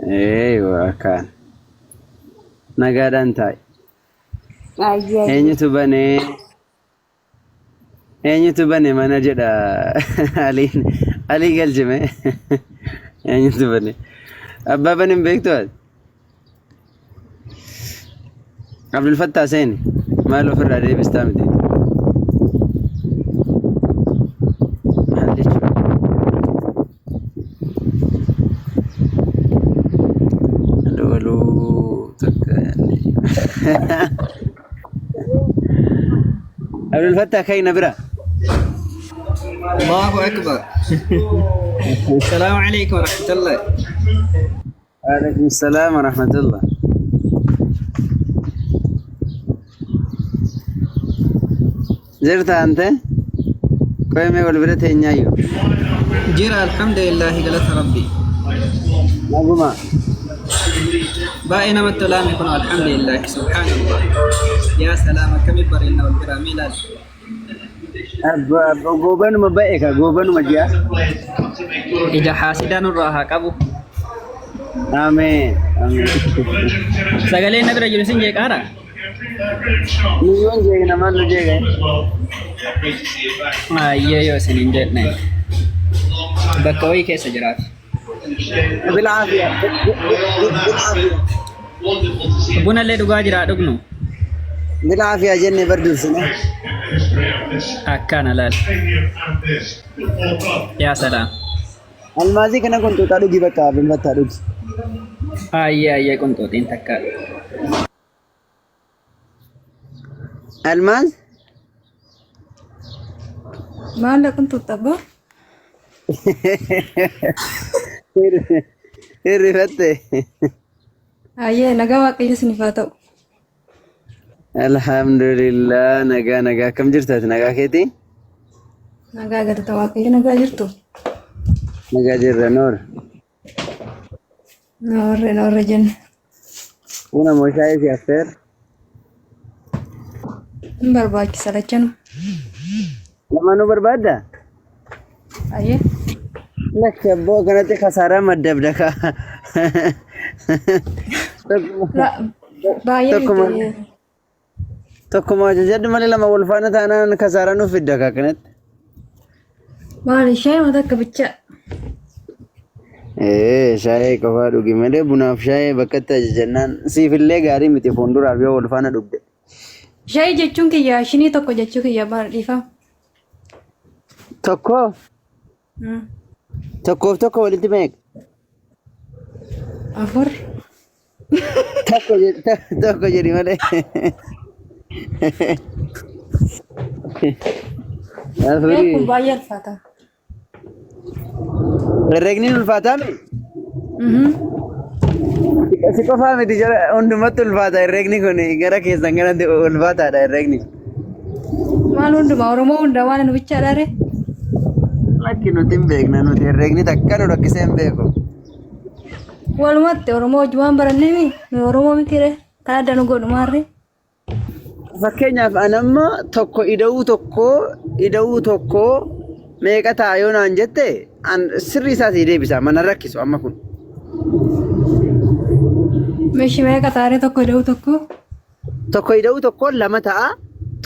Eeywa akkaan. Nagaadhaan taa'i. Ayyee ayyee. Eenyutu banee? Eenyutu bane mana jedha Aliin. Alii galchime. Eenyutu bane? Abbaa bane hin beektu ati? Abdul Fattaa seeni. Maal ofirraa deebistaa miti? Maal jechuudha? Aloo aloo takka. Abdul Fattah kai na bira. Allahu Akbar. Salaamu alaikum warahmatullah. Waalaikum salaam wa rahmatullah. Jirta ante? Qoy mee wal bira teenyaayyuu. Jira alhamdulillah galata rabbi. Naguma. Baay'ee namatti tolaame kun alhamdulillah subhanallah. Yaa salaam akkami bareedna wal biraa mee ilaali. Abba abba goobanuma ba'e ka goobanuma ji'a. Ija haasidaa nurraa haa qabu. Ameen. Ameen. Sagalee na bira jiru sin jeeqaara? Nuyyoon jeeqna maal nu jeeqa? Ayyee yoo isin hin jeeqne. Bakka wayii keessa jiraatu. Bilaafiya. Bilaafiya. Buna illee dhugaa jiraa dhugnu. Bilaafiya jennee bar dursine. Akkana laal. Yaa salaam. Almaazii kana qunxuuxaa dhugi bakka bilbattaa dhugi. Ayyee ayyee qunxuuxiin takka. Almaaz? Maal qunxuuxxa abbaa? Hirrifatte. Ayyee nagaa waaqayyo isiniif haa ta'u. Alhamdulillah nagaa nagaa akkam jirta ati nagaa keetii? Nagaa galata waaqayyo nagaa jirtu. Nagaa jirra noor. Noorre noorre jenne. Buna moo shaayii si affeer? Hin barbaachisa lachanu. Lamaanuu barbaadda? Ayyee. Lakki abboo kanatti kasaaraa maddabda kaa. Baay'ee Tokkuma miti. tokkuma ajajadhu malee lama wal faana taanaan kasaaraa nuuf fidda kaa kanatti. Maali shaayii mata akka bichaa. Ee shaayii qofaa dhugi malee bunaaf shaayii bakkatti ajajannaan siifillee gaarii miti fuulduraaf yoo wal faana dhugde. Shaayii jechuun kiyya shinii tokko jechuu kiyya maal dhiifama. Tokko tokkoof tokko walitti meeqa? Afur. Tokko jedhi tokko jedhi malee. Kun Afurii. baay'ee ulfaata. Herregni ulfaataa mi? Si qofaa miti jara hundumatti ulfaata herregni kun gara keessan kanatti ulfaataadha herregni. Maal hundumaa Oromoo hunda waan nu bichaadha ree? Lakki nuti hin beekna nuti herreegni takka nu rakkisee hin beeku. Walumatti Oromoo wajjumaan baranneemi nu Oromoo miti ree kan adda nu godhu maarree. Fakkeenyaaf an amma tokko ida'uu tokko ida'uu tokko meeqa ta'a yoo naan jette an sirrii isaa sii deebisa mana rakkisu amma kun. Meeshii meeqa taaree tokko ida'uu tokko? Tokko ida'uu tokko lama ta'a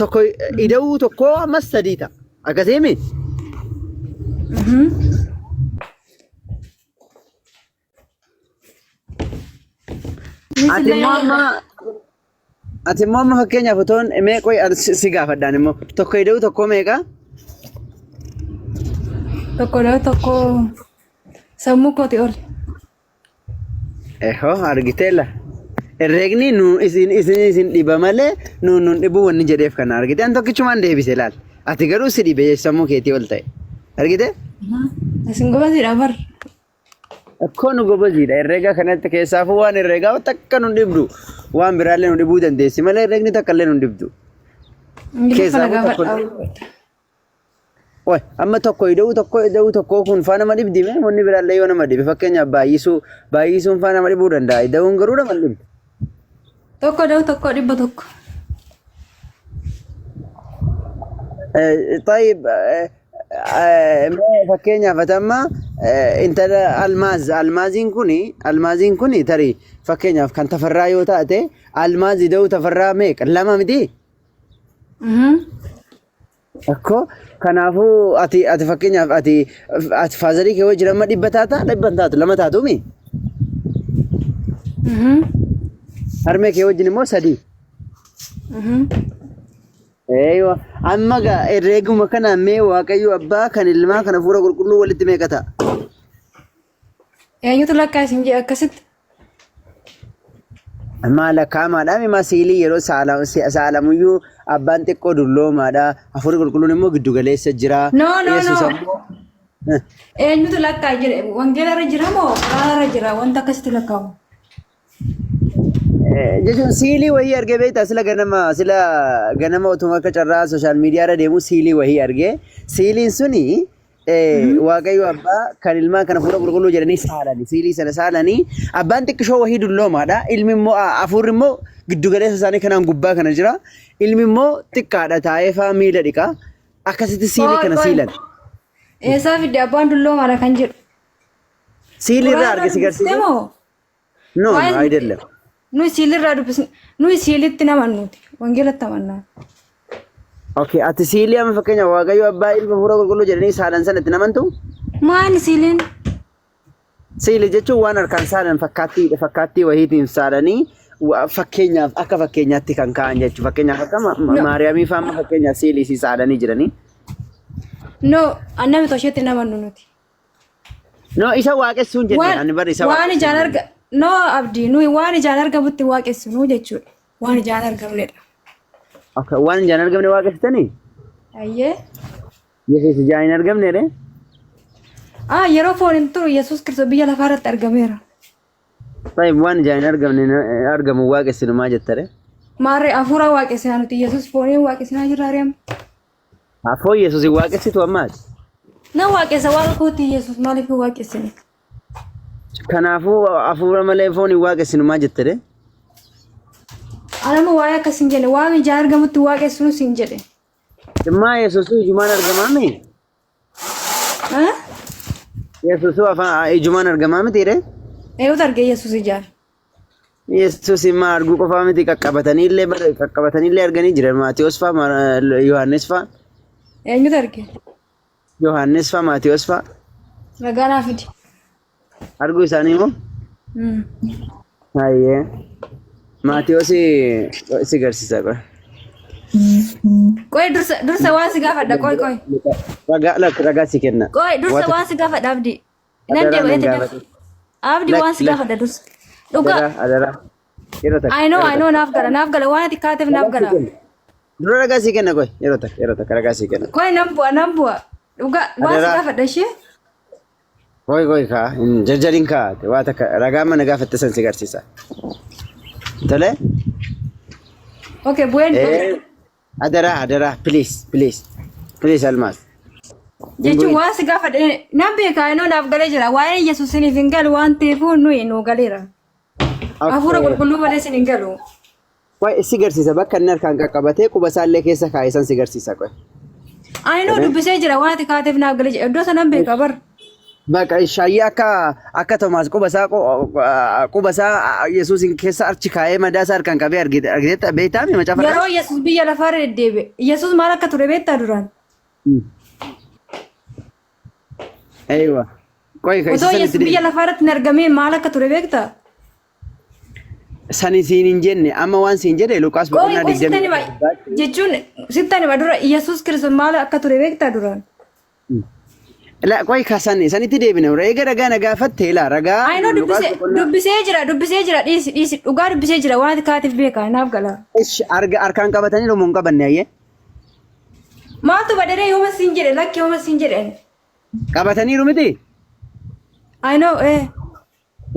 tokko ida'uu tokko ammas sadii ta'a. Akkasiimi? Ati immoo amma ati immoo amma fakkeenyaaf otoon mee qoy ani si gaafadhaan immoo tokko ida'uu tokko meeqa? Tokko ida'uu tokko sammuu kooti ol. Ehoo argiteella. Herreegni nu isin isin isin dhiba malee nu nun dhibuu wanni jedheef kana argite an tokkichumaan deebise laal. Ati garuu si dhibe sammuu keetii ol ta'e. Argite? Isin gobaziidha bar. Akkoo nu gobaziidha herreega kanatti keessaafuu waan herreegaa takka nun dhibdu waan biraallee nu dhibuu dandeessi malee herreegni takka illee nun dhibdu. Ingiliffa na Keessaafuu tokko gaafadha. Oi, amma tokko ida'uu tokko ida'uu tokkoo kun faa nama dhibdi mee wanni biraallee yoo nama dhibe fakkeenyaaf baay'isuu baay'isuun faa nama dhibuu danda'a ida'uun garuu nama hin dhibdu. Tokko ida'uu tokko 100. طيب mee fakkeenyaaf ati amma intala almaaz almaaziin kuni almaaziin kuni tarii fakkeenyaaf kan tafarraa yoo taate almaaz ida'uu tafarraa meeqa lama miti? Akkoo kanaafuu ati ati fakkeenyaaf ati ati faazarii kee wajjin amma dhibba taata dhibba hin taatu lama taatuumi. Harmee kee wajjin immoo sadii. Eeywa amma gaa herreeguma kana mee Waaqayyo abbaa kan ilmaa kan hafuura qulqulluu walitti meeqa ta'a? Eenyutu lakkaa isin jedhe akkasitti? Maal lakkaa'amaadha mi masiilii yeroo saalamuyyuu abbaan xiqqoo dulloomaadha. Hafuurri qulqulluun immoo giddu galeessa jira. No, no, Yesuus no. ammoo Eenyutu lakkaa jedhe? Wangeela irra jira moo quraana irra jira? Wanta akkasitti lakkaa'amu. Jechuun siilii wayii argee beektaa sila ganama sila ganama otuma akka carraa sooshaal miidiyaa irra deemu siilii wayii argee siiliin suni Waaqayyo abbaa kan ilmaa kana hafuura qulqulluu jedhanii saalani siilii sana saalanii abbaan xiqqishoo wahii dulloomaadha ilmi immoo hafuurri immoo giddu galeessa isaanii kanaan gubbaa kana jira ilmi immoo xiqqaadha taa'ee faa miila dhiqa akkasitti siilii Qoy kana qoy. siilan Eessaa fidde abbaan dulloomaadha kan jedhu? siilii irraa Quraana arge si dubbistee garsiise moo? no no Waa'ee አይደለም nuyi siilirraa dubbisne nuyi siilitti namannuuti wangeelatti amannaa. Okay, ati siilii amma fakkeenya Waaqayyo abbaa ilma hafuura qulqulluu jedhanii saalan sana itti namantu? Maali siiliin? Siilii jechuun waan harkaan saalan fakkaattii fakkaattii wayiitiin saalanii fakkeenyaaf akka fakkeenyaatti kan ka'an jechuudha. Fakkeenyaaf akka No, Maariyaamii fa'aa amma fakkeenyaaf siilii si saalanii jiranii. no, namni tosheetti namannu nuti. No, isa waaqessuu hin jenne Waan ani bar isa waan waaqessuu hin ijaan jenne. arga no abdii nuyi waan ijaan argamutti waaqessinu jechuudha. Waan ijaan argamnedha. Okay, waan ijaan argamne waaqessitanii? Ayyee. Yesuus ijaan hin argamne ree? Ah yeroo foon hin turu Yesuus Kiristoos biyya lafaa irratti argameera. Tayyib waan ijaan hin argamne argamu waaqessinu maa jetta ree? Maarree hafuura waaqessinaa nuti Yesuus fooniin waaqessinaa jirra ari'am. Afoo Yesuus hin waaqessitu ammaati. Nan waaqessa waaqa kootii Yesuus maaliif hin waaqessine? Kanaafuu hafuura malee foon hin waaqessinu maa jette ree? Anama waa'ee akkas hin jenne waan ijaan argamutti waaqessinus hin jedhe. Maa Yesuusuu ijumaan argamaa mi? Ah? Yesuusuu afaan ijumaan argamaa miti ree? Eenyutu arge Yesuus ijaan? Yesuus immoo arguu qofaa miti qaqqabatanii illee bara qaqqabatanii illee arganii jiran Maatiyos faa Yohaannis faa Eenyutu arge? Yohaannis faa Maatiyos faa Ragaa naa fidi. arguu isaanii immoo hayyee Maatiyos si garsiisa qoy. Qoy dursa dursa waan si gaafadha qoy qoy. Ragaa lakki ragaa si kenna. Qoy dursa Wata waan si gaafadha abdii. Nan adaraa deema nan ete daf. gaafate. Abdi waan Lakki si lakki gaafadha dursa. Dhugaa. adaraa adaraa yeroo takka I know yeroo I know takka. naaf gala naaf gala waan ati kaateef naaf Ragaa si gala. kenna. Dura ragaa si kenna qoy yeroo takka yeroo takka ragaa si kenna. Qoy nan bu'a nan bu'a. Dhugaa waan si Adaraa. gaafadha ishee. Qoy qoy kaa hin jarjarin kaa waa takka ragaa mana gaafatte san si garsiisa. Tole? Okay bu'een Eh, adaraa adaraa please please please Almaaz. Hin Jechuun bu'in. waan si gaafadhe nan beekaa inoo naaf galee jira. Waa'ee Yesuus isiniif hin galu waan ta'eef nuyi nuu galeera. Hafuura Okay. qulqulluu malee isin hin galu. Qoy si garsiisa bakka inni harkaan qaqqabatee quba isaallee keessa kaa'e san si garsiisa qoy. Ani nuu dubbisee jira waan ati kaateef naaf galee jira. Iddoo sanan beeka bar. Baqa shaayii akka akka Toomaas quba isaa quba isaa Yesuusin keessa achi kaa'ee madaa isaa harkaan qabee argite argiteetta beektaami macaafa irraa? Yeroo Yesuus biyya lafaarra deddeebi'e. Yesuus maal akka ture beektaa duraan? Eeywa. Qoy ka isa Otoo sanitti Yesuus biyya deebi. lafaarratti hin argamiin maal akka ture beektaa? Sani siin hin jenne amma waan siin jedhe Luqaas Qoy boqonnaa qoy sittan 20 hima jechuun sittan hima dura Yesuus Kiristoos maal akka ture beektaa duraan? La qoy ka sani sanitti deebina eega ragaa na gaafatte laa ragaa Ayinoo Luqaas dubbisee boqonnaa dubbisee jira dubbisee jira dhiisi dhiisi dhugaa dubbisee jira waan ati kaateef beeka naaf gala. Ish arga harkaan qabatanii dhumu hin qabanne ayyee. Maaltu badaree yooma siin jedhe lakki yooma siin jedhe ani. Qabataniiru miti? I know eh.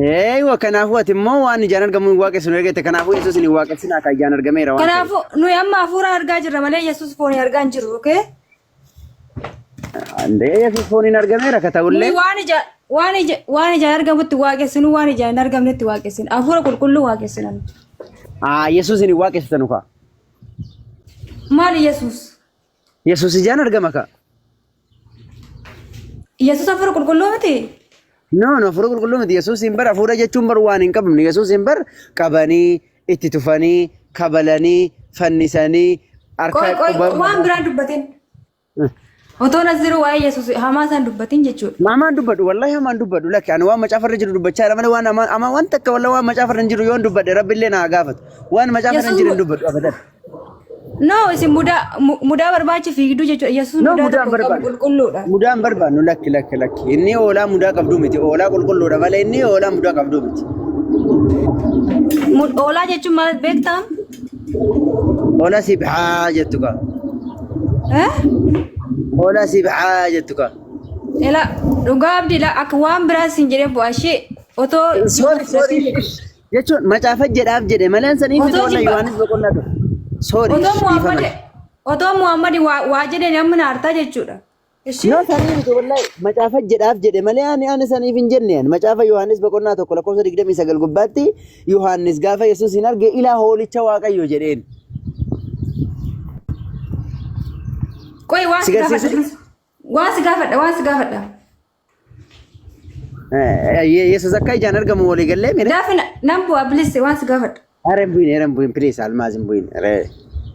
Eeywa kanaafuu ati immoo waan ijaan argamu hin waaqessinu ergete kanaafuu Yesuus hin waaqessinaa ka ijaan argameera waan ta'eef. Kanaafuu nuyi amma hafuuraan argaa jirra malee Yesuus fooniin argaa hin jirru okay? Andee Yesuus fooniin argameera ka ta'ullee. Nuyi waan ija waan ija waan ijaan argamutti waaqessinu waan ijaan hin argamnetti waaqessinu hafuura qulqulluu waaqessina. nuti. Aa Yesuus hin waaqessitanu kaa. Maali Yesuus? Yesuus ijaan argama kaa. Yesuus hafuura qulqulluu miti? No, no, hafuura qulqulluu miti. Yesuus hin bar hafuura jechuun bar waan hin qabne. Yesuus hin bar qabanii, itti tufanii, kabalanii, fannisanii, harka Qoy qoy quba. waan biraan dubbatin. Otoon as jiru waa'ee Yesuus hamaa isaan dubbatin jechuudha. Hamaan dubbadhu, wallahi hamaan dubbadhu. Lakki ani waan macaafa irra jiru dubbachaa jira malee waan hamaa hamaa waan takka wallahi waan macaafa irra hin jiru yoon dubbadhe rabbi illee na haa gaafatu. Waan macaafa irra hin Yesuus jiru hin dubbadhu abadan. No isin mudaa mudaa barbaachi fiigduu jechuudha. Yesuus No mudaa mudaa tokko hin qabu barbaannu. qulqulluudha. Mudaa hin barbaannu lakki lakki lakki. Inni hoolaa mudaa qabduu miti. Hoolaa qulqulluudha malee inni hoolaa mudaa qabduu miti. Hoolaa jechuun maal beektaa? Hoolaa sibxaa jettu kaa. Eh? Hoolaa sibxaa jettu kaa. Ela dhugaa abdii la akka waan biraa siin jedhee bu'aa ishee otoo jibba Sorry sorry. fudhatiin jechuudha. Jechuun macaafa jedhaaf jedhe malee sanii miti Otoo walla jibba Yohaannis boqonnaa tokko. Sorry otoo Muhammad dhiifama. otoo Muhammad waa waa jedheen amma na artaa jechuudha. Ishii No sanii miti wallahi macaafa jedhaaf jedhe malee ani ani saniif hin jenne ani macaafa Yohaannis boqonnaa tokko lakkoofsa 29 gubbaatti Yohaannis gaafa Yesuus hin arge ilaa hoolicha Waaqayyo jedheen. qoy waan Si si gaafadha garsiisu? waan si gaafadha waan si gaafadha. Yesuus akka ijaan argamu walii gallee mire. Gaafi nan bu'a bilisse waan si gaafadha. Are hin bu'in, are hin bu'in, please Almaaz hin bu'in. Are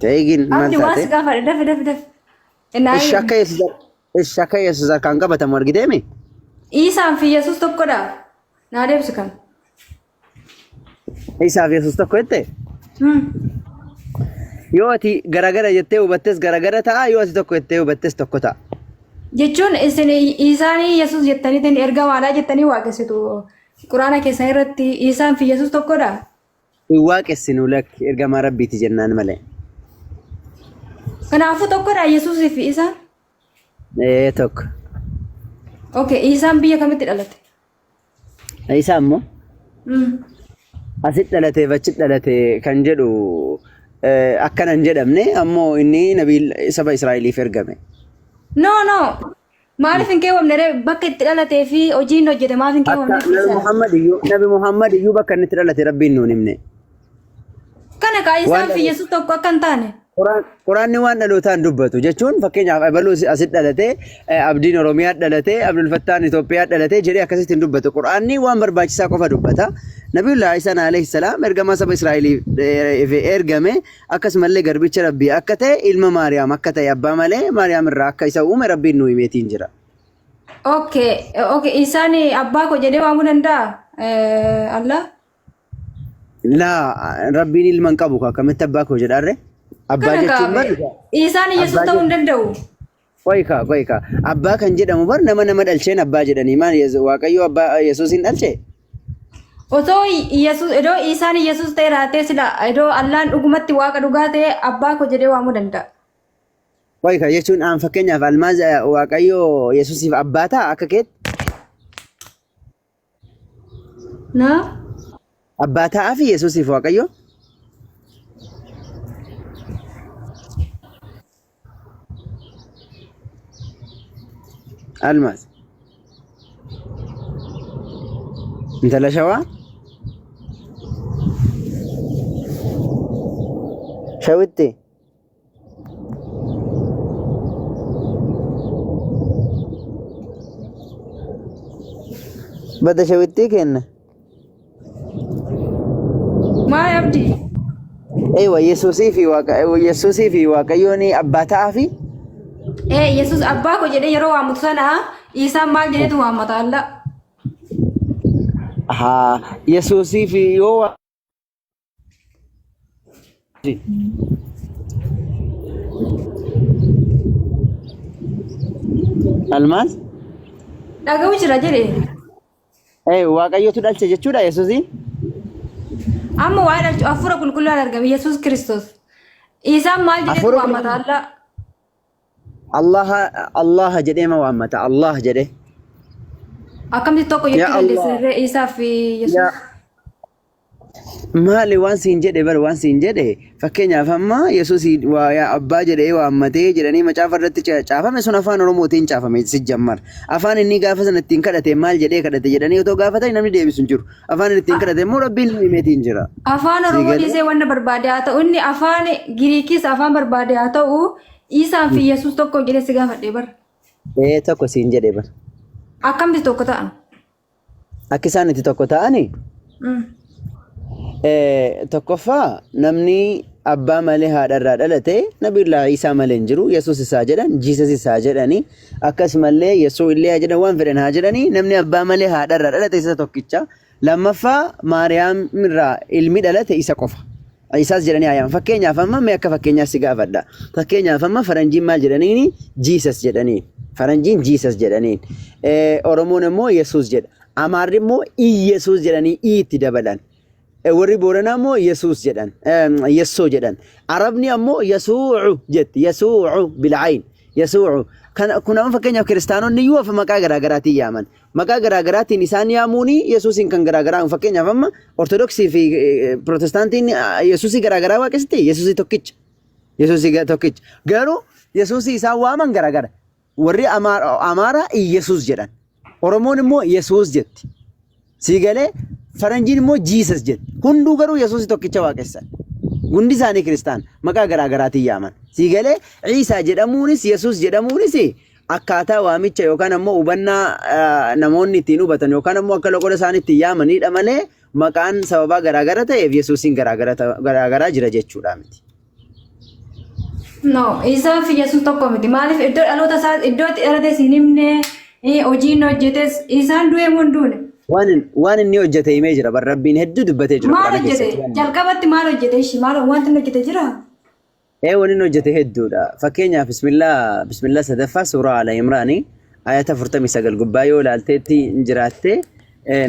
ta'eegin maal Abdi waan taate? si gaafadha dafi dafi dafi. Ishi akka Yesuus ishi akka Yesuus harkaan qabatamu argiteemi? Iisaan fi Yesuus tokkodha. Naa deebisi kan. Isaaf Yesuus tokko jette? Yoo ati garagara jettee hubattes garagara ta'a, yoo ati tokko jettee hubattes tokko ta'a. Jechuun isin Iisaanii Yesuus jettaniitiin ergamaadha jettanii waaqessitu. Quraana keessan irratti Iisaan fi Yesuus tokkodha. Hin waaqessinu lakki ergamaa Rabbiiti jennaan malee. Kanaafuu tokkodha Yesuusii fi Iisaan. Ee tokko. Okay, Iisaan biyya kamitti dhalate? Isaa immoo asit dhalateef achi dhalate kan jedhu akkana hin jedhamne ammoo inni nabii saba Israa'eliif ergame. No, no. Maaliif hin keewwamne ree? Bakka itti dhalatee fi hojii inni hojjete maaf hin Akka keewwamne? Nabi Muhammad iyyuu Nabi Muhammad iyyuu bakka inni itti dhalate Rabbiin nuun himne. Kana kaa Waan isaan fi dhaloota Yesuus tokko akka hin taane. Quraanni waan dhalootaan dubbatu jechuun fakkeenyaaf abaluu asitti dhalate, Abdiin Oromiyaa dhalate, Abdul Fattaan Itoophiyaa dhalate jedhee akkasitti hin dubbatu. Quraanni waan barbaachisaa qofa dubbata. Nabiyullah Isaan alayhi salaam ergamaa saba Israa'eliif ergame akkasumallee garbicha Rabbii akka ta'e ilma Maariyaam akka ta'e abbaa malee Maariyaam irraa akka isa uume Rabbiin nu himeetiin jira. Okay, okay. Isaan abbaa koo jedhee waamuu danda'a? Allah? Laa Rabbiin ilma hin qabu akkamitti abbaa koo jedhaarre? Abbaa Kana jechuun bar kaa Isaan Yesuus abbaa ta'uu hin jechuun danda'u. qoy kaa qoy kaa abbaa kan jedhamu bar nama nama dhalcheen abbaa jedhanii maal Waaqayyo abbaa Yesuus hin dhalchee? Otoo Yesuus iddoo Isaan Yesuus ta'e raatee sila iddoo Allaan dhugumatti waaqa dhugaa ta'e abbaa koo jedhee waamuu danda'a. Qoy kaa jechuun aan fakkeenyaaf Almaaz Waaqayyo Yesuusiif abbaa ta'a akka keetti? Na? Abbaa ta'aa fi Yesuusiif Waaqayyo? Almaaz. Intala shawaa? Shawitti. Bada shawittii kenna. Maal abdii? Eewa Yesuusii fi Waaqa Yesuusii fi Waaqayyoon abbaa ta'aa fi Ee Yesuus abbaa koo jedhee yeroo waammatu sana Iisaan maal jedheetu waammata alla? haa Yesuusii fi yoo Almaaz Dhaga'u jira jedhe. ee Waaqayyotu dhalche jechuudha Yesuusiin. Amma waa'ee dhalchu hafuura qulqulluudhaan argame Yesuus Kiristoos. Isaan maal jedhetu Hafuura waammata qulqulluu alla? Allaha Allaha jedhee ma waammata Allah jedhee. Akkamitti tokko Yaa jechuu Allah dandeessa Isaa fi yaa Yesuus? Maali waan siin jedhe bar waan siin jedhe fakkeenyaaf amma Yesuus waa yaa abbaa jedhee waammatee jedhanii macaafa irratti caafame sun afaan Oromootiin caafame si jammar afaan inni gaafa sana ittiin kadhate maal jedhee kadhate jedhanii otoo gaafatanii namni deebisu hin jiru afaan inni ittiin kadhate immoo rabbiin nu himeetiin jira Afaan sii Oromoo galee dhiisee wanna barbaade haa ta'u inni afaan Giriikis afaan barbaade haa ta'u Isaan fi Yesuus tokko jedhee si gaafadhe bar. Ee tokko siin jedhe bar Akkamitti tokko ta'an? Akka isaan itti tokko ta'ani Tokkoffaa namni abbaa malee haadha irraa dhalate Nabiyyullaa Iisaa malee hin jiru. Yesuus isaa jedhan, Jiisas isaa jedhani. Akkasumallee Yesuu illee haa jedhan waan fedhan haa jedhani. Namni abbaa malee haadha irraa dhalate isa tokkicha. Lammaffaa Maariyaam irraa ilmi dhalate isa qofa. Isaas jedhanii haa yaaman. Fakkeenyaaf amma mee akka fakkeenyaaf si gaafadha. Fakkeenyaaf amma faranjiin maal jedhaniini? Jesus jedhaniin. Faranjiin Jesus jedhaniin. Oromoon immoo Yesuus jedha. Amaarri immoo Iyesuus jedhanii i itti dabalan. Warri Booranaa immoo Yesuus jedhan. Yessoo jedhan. Arabni ammoo Yasuucu jetti. Yasuucu bilcayn. Yasuucu. Kun amma fakkeenyaaf kiristaanonni iyyuu afa maqaa garaa garaatiin yaaman. Maqaa garaa garaatiin isaan yaamuuni Yesuusiin kan garaa garaa fakkeenyaaf amma Ortodoksii fi Pirootestaantiin Yesuusii garaa garaa waaqessiti Yesuusii tokkicha. Yesuusii tokkicha. Garuu Yesuusii isaan waaman garaa gara. Warri Amaaraa Iyesuus jedhan. Oromoon immoo Yesuus jetti. Sii galee faranjiin immoo Jiisas jetti. Hunduu garuu Yesuusii tokkicha waaqessan. Hundi isaanii kiristaan maqaa garaa garaatiin yaaman. Sii galee Iisaa jedhamuunis Yesuus jedhamuunis akkaataa waamicha yookaan ammoo hubannaa namoonni ittiin hubatan yookaan ammoo akka loqoda isaan ittiin yaamanidha malee maqaan sababaa garaagara ta'eef Yesuusiin garaagaraa jira jechuudha miti. No, Isaa fi Yesuus tokko miti. Maaliif iddoo dhaloota isaa iddoo itti dhalates hin himne, hojii inni hojjetes isaan du'ee moo hin duune? Waan inni hojjete himee jira bar Rabbiin hedduu dubbatee jira Maal Quraana hojjete? keessatti. Jalqabatti maal hojjete ishii? Maal wanti inni hojjete jira? Ee wani inni hojjete hedduudha. Fakkeenyaaf bismillaa bismillaa sadaffaa suuraa Ala Imraanii ayata 49 gubbaa yoo ilaalteetti hin jiraatte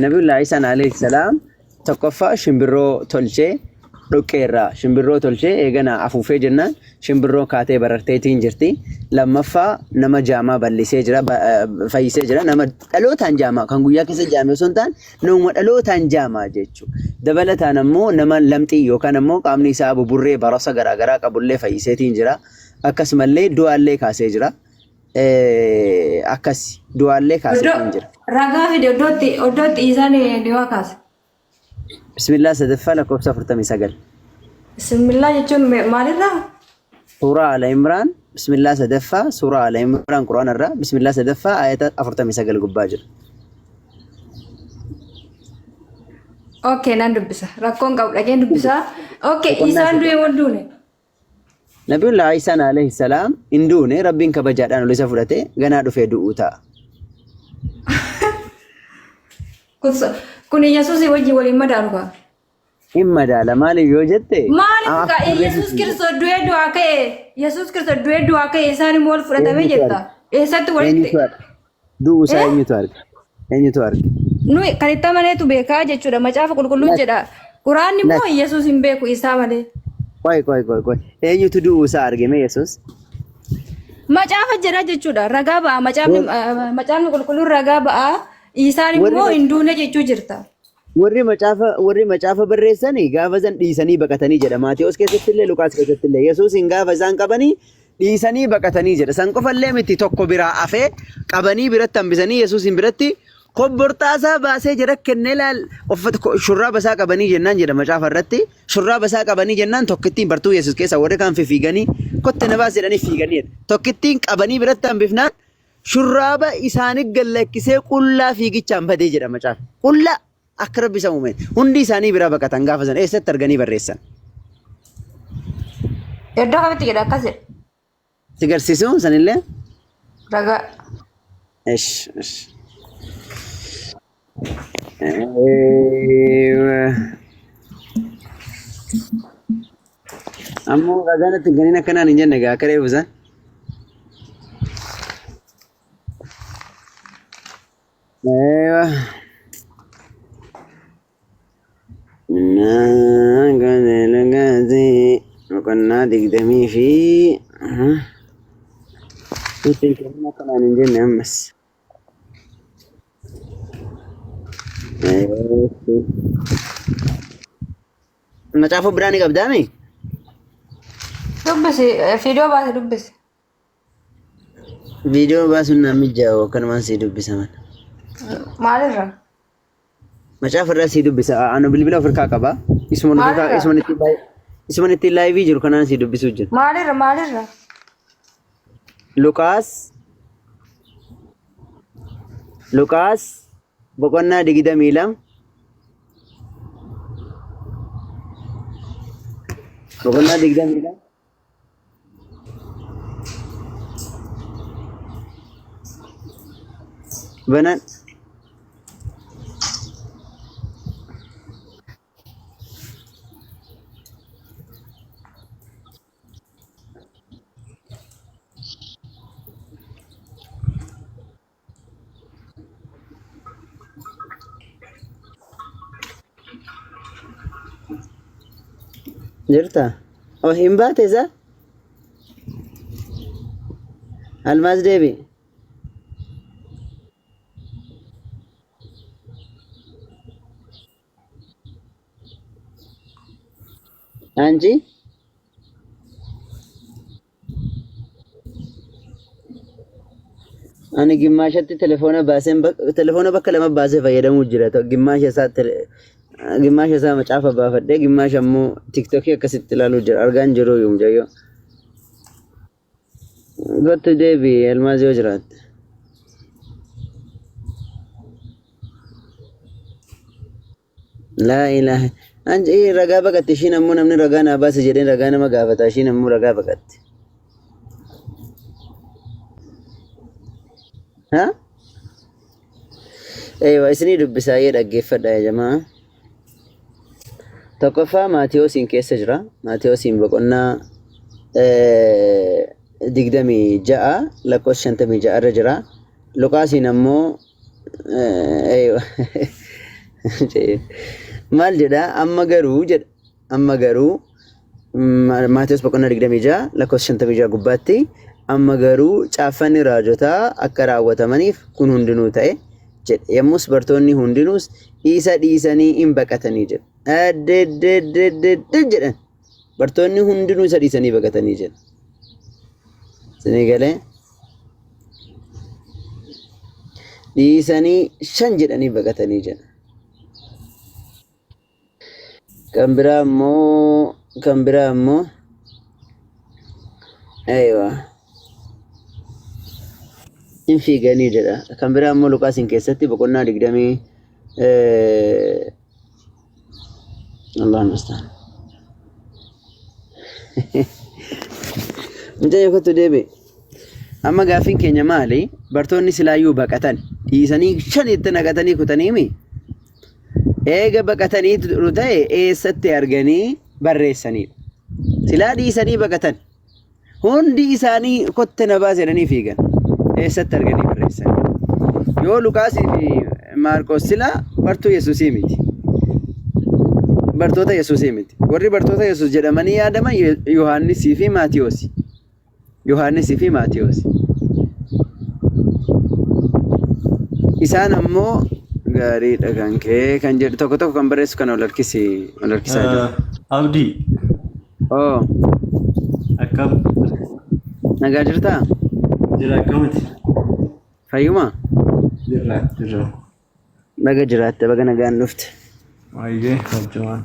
Nabiyullaa Isaan alayhi salaam tokkoffaa shimbirroo tolchee dhoqqeerraa shimbirroo tolchee eegana afuufee jennaan shimbirroo kaatee bararteetiin jirti. Lammaffaa nama jaamaa bal'isee jira fayyisee jira nama dhalootaan jaamaa kan guyyaa keessa jaame osoo hin taane Nama dhalootaan jaamaa jechuudha. Dabalataan ammoo nama lamxii yookaan ammoo qaamni isaa buburree barasa garaagaraa qabullee fayyiseetiin jira. Akkasumallee du'aallee kaasee jira. Akkas du'aallee Iddoo kaaseetiin jira. ragaa fide iddootti iddootti isaan du'aa kaase. Bismillaa sadaffaa lakkoofsa 49. Bismillaa jechuun maalirraa? Suuraa Ala Imraan Bismillaa sadaffaa Suuraa Ala Imraan Quraana irraa Bismillaa sadaffaa ayata 49 gubbaa jira. Okay, nan dubbisa. Rakkoon qabu dhaqeen dubbisa. Okay, Boqonnaa isaan du'e sadaffaa. moo hin duune? Nabiyullah Isaan alayhi salaam hin duune Rabbiin kabajaadhaan ol isa fudhate ganaa dhufee du'uu ta'a. Kun kun Yesuusii wajjin waliin madaalu kaa. Hin madaala maaliif yoo jette Maaliif kaa akkuma reefu Yesuus siin jedhe. Kiristoos du'ee du'aa ka'e Yesuus Kiristoos du'ee du'aa ka'e isaan immoo wal fudhatamee Eenyutu jetta. arge? Eessatti walitti Eenyutu arge? Du'uu isaa eh? eenyutu arge? Eenyutu arge? Nuyi kan itti amaneetu beekaa jechuudha. Macaafa qulqulluun Lakki jedha. Quraanni immoo lakki. Yesuus hin beeku isaa malee. Qoy qoy qoy qoy. Eenyutu du'uu isaa arge mee Yesuus? Macaafa jedha jechuudha. Ragaa ba'a. Macaafni macaafni qulqulluun ragaa ba'a. Isaan Warri immoo hin duune jechuu jirta. Warri macaafa warri macaafa barreessani gaafa san dhiisanii baqatanii jedha. Maatewos keessatti illee Luqaas keessatti illee Yesuusin gaafa isaan qabanii Dhiisanii baqatanii jedha. San qofallee miti tokko biraa afee qabanii biratti hambisanii Yesuusin biratti kobbortaa isaa baasee jara kennee laal uffata shurraaba isaa qabanii jennaan jedha macaafa irratti. Shurraaba isaa qabanii jennaan tokkittiin bartuu Yesuus keessa warri kaan fiiganii kotte na baas jedhanii fiiganii jedha. Tokkittiin qabanii biratti hambifnaan shurraaba isaanii gallakkisee qullaa fiigichaan badee jedha macaafa. Qullaa akka rabbi isa uume hundi isaanii biraa baqatan gaafa sana eessatti arganii barreessan. Iddoo kamitti jedha akkas jedha. Si garsiisuu sanillee? Ragaa. Esh esh. Ammoo ragaan itti hin kennin akkanaan hin jenne gaa akka reefu san. Eewa. Boqonnaa digdamii fi itti hin kennin akkanaan hin jenne ammas. Macaafa biraa ni qabdaami? Dubbisi viidiyoo baase dubbisi. Viidiyoo baasuun naan mijaa'u akkanumaan sii dubbisa mana. Maalirra? Macaafa irraa sii dubbisa. Anu bilbila of harkaa qaba. Isuman of harkaa Maalirra? isuman ittiin isuman ittiin laayivii jiru kanaan sii dubbisuu jira. Maalirra maalirra? Luqaas Luqaas boqonnaa 22 boqonnaa 22 banan Jirta? Oh, hin baate isa? Almaaz deebi. Anji? Ani gimmaashatti telefoona baaseen telefoona bakka lama baasee fayyadamuu jira. Gimmaasha isaa gimmaasha isaa macaafa baafadhee gimmaasha immoo tiktokii akkasitti ilaaluu jira. Argaan jiru iyyuu mucayyoo. Gottu deebi Elmaaz yoo jiraatte. Laa ilaaha. Anji ragaa baqatte ishiin ammoo namni ragaa naa baase jedhee ragaa nama gaafata ishiin ammoo ragaa baqatte. Ha? Eewa isinii dubbisaa yee dhaggeeffadha yaa jamaa. Tokkoffaa Maatiyoosiin keessa jira. Maatiyoosiin boqonnaa 26 lakkoofsa 56 irra jira. Luqaasiin ammoo Maal jedha amma garuu jedha amma garuu Maatewos boqonnaa 26 lakkoofsa 56 gubbaatti amma garuu caaffanni raajotaa akka raawwatamaniif kun hundinuu ta'e jedhe. Yommus bartoonni hundinuus isa dhiisanii in baqatanii jedhe. Addeddeddedde jedhan. Bartoonni hundinuu isa dhiisanii baqatanii jedhe. Isinii galee? Dhiisanii shan jedhanii baqatanii jedha. Kan biraa immoo kan biraa immoo aywa hin fiiganii jedha. Kan biraa immoo Luqaasiin keessatti boqonnaa digdamii Allahu mustaan. Mucayyoo kottu deebi'i. Amma gaaffiin keenya maali? Bartoonni silaayyuu baqatan dhiisanii shanitti naqatanii kutaniimi. Eega baqatanii turu ta'e eessatti arganii barreessanidha. Silaa dhiisanii baqatan. Hundi isaanii kotte na baase jedhanii fiigan. Eessatti arganii barreessan? Yoo Luqaasii fi Maarqos silaa bartuu Yesuusii miti. Bartoota Yesuusii miti. Warri bartoota Yesuus jedhamanii yaadaman Yohaannisii fi Maatiyoosi. Yohaannisii fi Maatiyoosi. Isaan ammoo gaariidha kan kee kan jedhu tokko tokko kan barreessu kana ol harkisi ol harkisaa jiru. Abdii Oo akkam Nagaa jirtaa? Jira akkamiti? Fayyuma? Jirra jirra. Baga jiraatte baga nagaan dhufte. Baay'ee hojjemaan.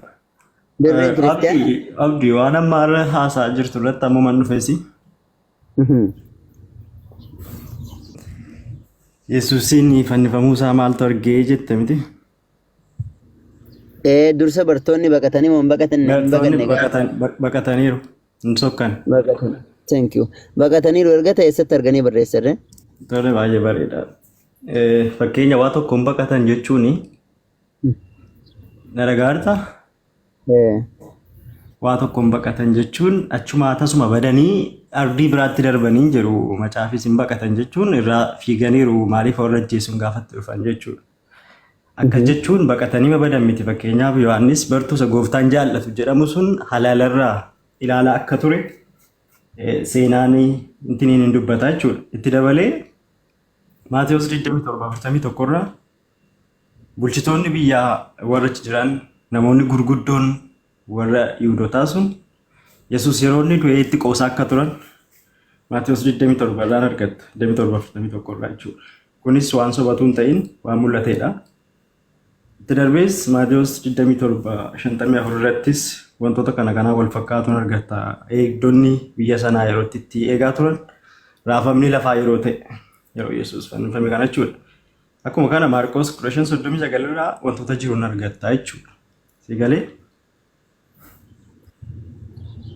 Dirreen kiristiyaana? Abdii Abdii waan amma irra haasa'aa jirtu irratti ammuman dhufesi. Yesuusiin fannifamuu isaa maaltu argee jette miti? Ee dursa bartoonni baqatanii moo hin baqatan hin Bartoonni baqanne gaafa? baqataniiru. Hin sokkan. Baqatan. Thank you. Baqataniiru erga ta'e eessatti arganii barreessarre? Tole baay'ee bareeda. Fakkeenya waa tokko hin baqatan jechuuni na dhagaarta? Ee. Waa tokko hin baqatan jechuun achumaa tasuma badanii ardii biraatti darbanii jiru. Macaafis hin baqatan jechuun irraa fiiganiiru maaliif warra ajjeesuun gaafatti dhufan jechuudha. Akkas jechuun baqatanii badan miti. Fakkeenyaaf Yohaannis bartuu isa gooftaan jaallatu jedhamu sun halaalarraa ilaalaa akka ture seenaan intiniin hin dubbata jechuudha. Itti dabalee Maatewos 27:41 irraa bulchitoonni biyyaa warra achi jiran namoonni gurguddoon warra Yihudotaa sun Yesuus yeroo inni du'e itti qoosaa akka turan Maatewos 27 irraan argattu 27:41 irraa jechuudha. Kunis waan sobatu hin ta'in waan mul'atedha. Itti darbees Maatewos 27:54 irrattis wantoota kana kanaan wal fakkaatuun argatta. Eegdonni biyya sanaa yeroo itti eegaa turan raafamni lafaa yeroo ta'e yeroo Yesuus fannifame kana jechuudha. Akkuma kana Maarqos 15:39 irraa wantoota jiruun argatta jechuudha. Si galee?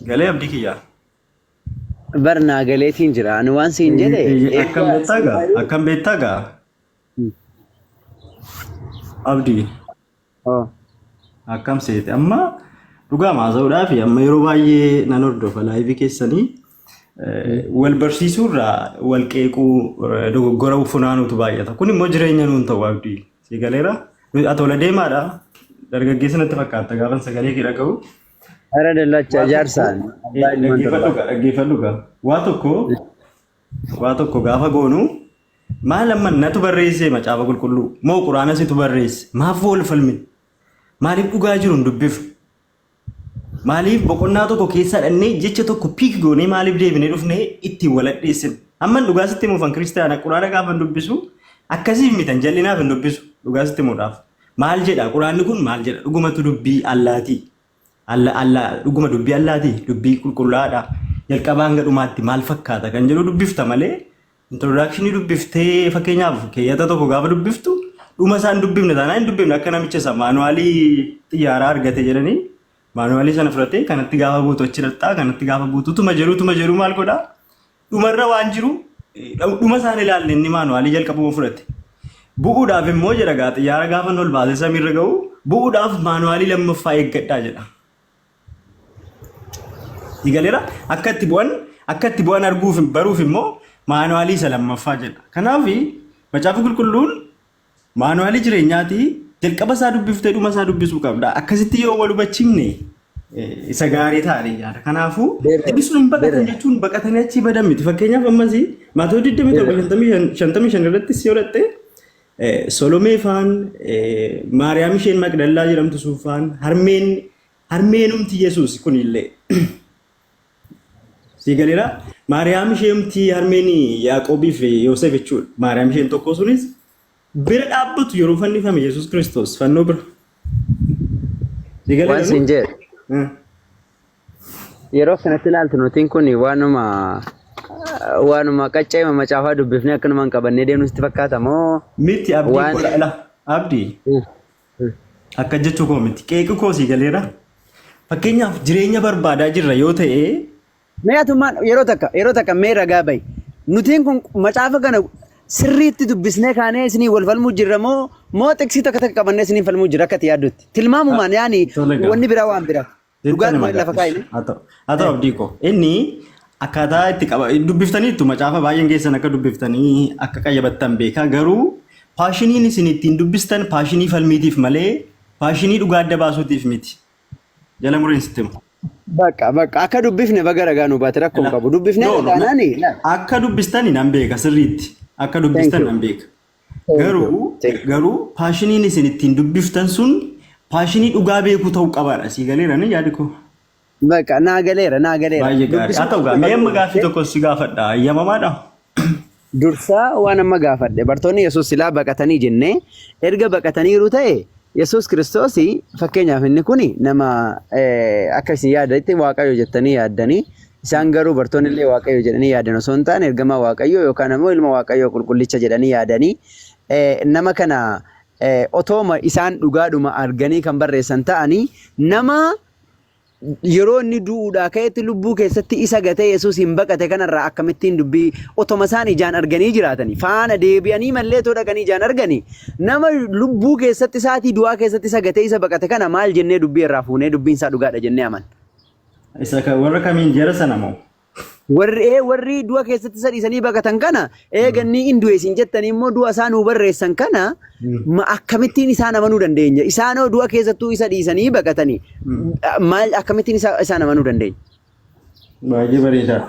Galee abdii kiyyaa. Bar naa galeetiin jira. Ani waan siin jedhe Akkam beektaa gaa? Akkam beektaa gaa? Abdii. Oh. Akkam seete amma dhugaa haasa'uudhaaf amma yeroo baay'ee nan hordofa live keessanii wal barsiisuurraa wal qeequu dogoggora funaanuutu baay'ata. Kun immoo jireenya nuun ta'u abdii. Si galeera? Ati ola deemaadha. Dargaggeessa natti fakkaata gaafan sagalee kee dhaga'u. Ara dallacha Waa tokko jaarsaan abbaa ilmaan dhaggeeffadhu torbaa. gaa dhaggeeffadhu gaa. Waa tokko gaafa goonu maal amma natu barreesse macaafa qulqulluu moo quraana situ barreesse maaf wal falmine maaliif dhugaa jiru hin dubbifnu maaliif boqonnaa tokko keessaa dhannee jecha tokko pick goonee maaliif deebinee dhufnee ittiin wal hadheessine amman dhugaa sitti himuufan kiristaana quraana gaafan dubbisu akkasiif mitan jal'inaaf hin dubbisu dhugaa sitti himuudhaaf maal jedha quraanni kun maal jedha dhugumatu dubbii allaatii Alla alla dhuguma dubbii allaati dubbii qulqullaa'aadha jalqabaa hanga dhumaatti maal fakkaata kan jedhu dubbifta malee introduction dubbiftee fakkeenyaaf keeyyata tokko gaafa dubbiftu dhuma isaan dubbifne taanaan hin dubbifne akka namicha isa manual xiyyaaraa argate jedhanii manual sana fudhatee kanatti gaafa buutu achi dhaqxaa kanatti gaafa buutu tuma jedhu tuma jedhu maal godhaa dhumarra waan jiru dhuma isaan ilaalle inni manual jalqabuma fudhate. Bu'uudhaaf immoo jedha gaa xiyyaara gaafa ol baasee samiirra ga'u bu'uudhaaf manual lammaffaa eeggadhaa jedha. Galeera akka itti bu'an arguuf baruuf immoo manual isa lammaffaa jedha. Kanaaf macaafa qulqulluun manual jireenyaati jalqaba isaa dubbiftee dhuma isaa dubbisuu qabda. Akkasitti yoo wal hubachiifne isa gaarii ta'anii yaada. Kanaafuu inni sun hin baqatan jechuun baqatanii achii badan miti. Fakkeenyaaf ammas Maatewos 27 55 irratti si godhatte Solomee faan Maariyaam isheen Maqdallaa jedhamtu sun faan harmeen harmeenumti Yesuus kunillee si galeera. Maariyaam isheemti harmeen Yaaqoobii fi Yoosef jechuudha. Maariyaam isheen tokko sunis bira dhaabbatu yeroo fannifame Yesuus Kiristoos fannoo bira. Si galeera Waan siin jedhe yeroo kanatti ilaaltu nutiin kun waanuma waanuma qaccee macaafaa dubbifnee akkanumaan qabannee deemnu sitti fakkaata moo Miti abdii waan godha ila abdii akka jechuu koo miti qeequ koo si galeera. Fakkeenyaaf jireenya barbaadaa jirra yoo ta'e Mee atummaan yeroo takka mee ragaa bahi. Nutiin kun macaafa kana sirriitti dubbisnee kaanee isinii wal falmuu jirra moo moo xiqsii takka takka qabannee isinii falmuu jirra akka ati yaaddutti. Tilmaamumaan yaani tole gaa. wanni biraa waan biraa. Jettani Dhugaadhuma lafa kaa'ime. Haa ta'u abdii koo inni akkaataa itti qaba dubbiftaniittu macaafa baay'een keessan akka dubbiftanii akka qayyabattan beekaa garuu passioniin isin ittiin dubbistan passion falmiitiif malee passion dhugaa adda baasuutiif miti. Jala mureen sitti himu. Bakka bakka akka dubbifne baga ragaa nu baate rakkoo hin qabu. Dubbifnee No, no, taanaani. Akka dubbistani nan beeka sirriitti. Akka dubbistan Thank you. nan beeka. Thank you. Garuu Thank you. garuu passioniin isin ittiin dubbiftan sun passion dhugaa beekuu ta'uu qabaadha. Sii galeera ni yaadi koo. Bakka naa galeera naa galeera. Baay'ee gaarii. Haa ta'u gaa mee amma gaaffii tokko si gaafadha. Ayyamamaadha? Dursaa waan amma gaafadhe bartoonni Yesuus silaa baqatanii jennee erga baqataniiru ta'e Yesuus Kiristoos fakkeenyaaf inni kun nama akka isin yaadanitti Waaqayyo jettanii yaaddanii isaan garuu bartoonni illee Waaqayyo jedhanii yaadan osoo hin taane ergamaa Waaqayyo yookaan ammoo ilma Waaqayyo qulqullicha jedhanii yaadanii nama kana otooma isaan dhugaadhuma arganii kan barreessan ta'anii nama yeroo inni du'uudhaa ka'etti lubbuu keessatti isa gatee Yesuus hin baqate kanarraa akkamittiin dubbii otoma isaan ijaan arganii jiraatanii faana deebi'anii mallee otoo dhaqanii ijaan arganii nama lubbuu keessatti isaatii du'aa keessatti isa gatee isa baqate kana maal jennee dubbii irraa fuunee dubbiin isaa dhugaadha jennee amanna. Isa kan warra kamiin jara sana moo? Warri ee warri du'a keessatti isa dhiisanii baqatan kana eega inni in du'e isin jettanii immoo du'a isaa nuu barreessan kana ma akkamittiin isaan amanuu dandeenya? Isaanoo du'a keessattuu isa dhiisanii baqatanii maal akkamittiin isa isaan amanuu dandeenya? Baay'ee bareedaa.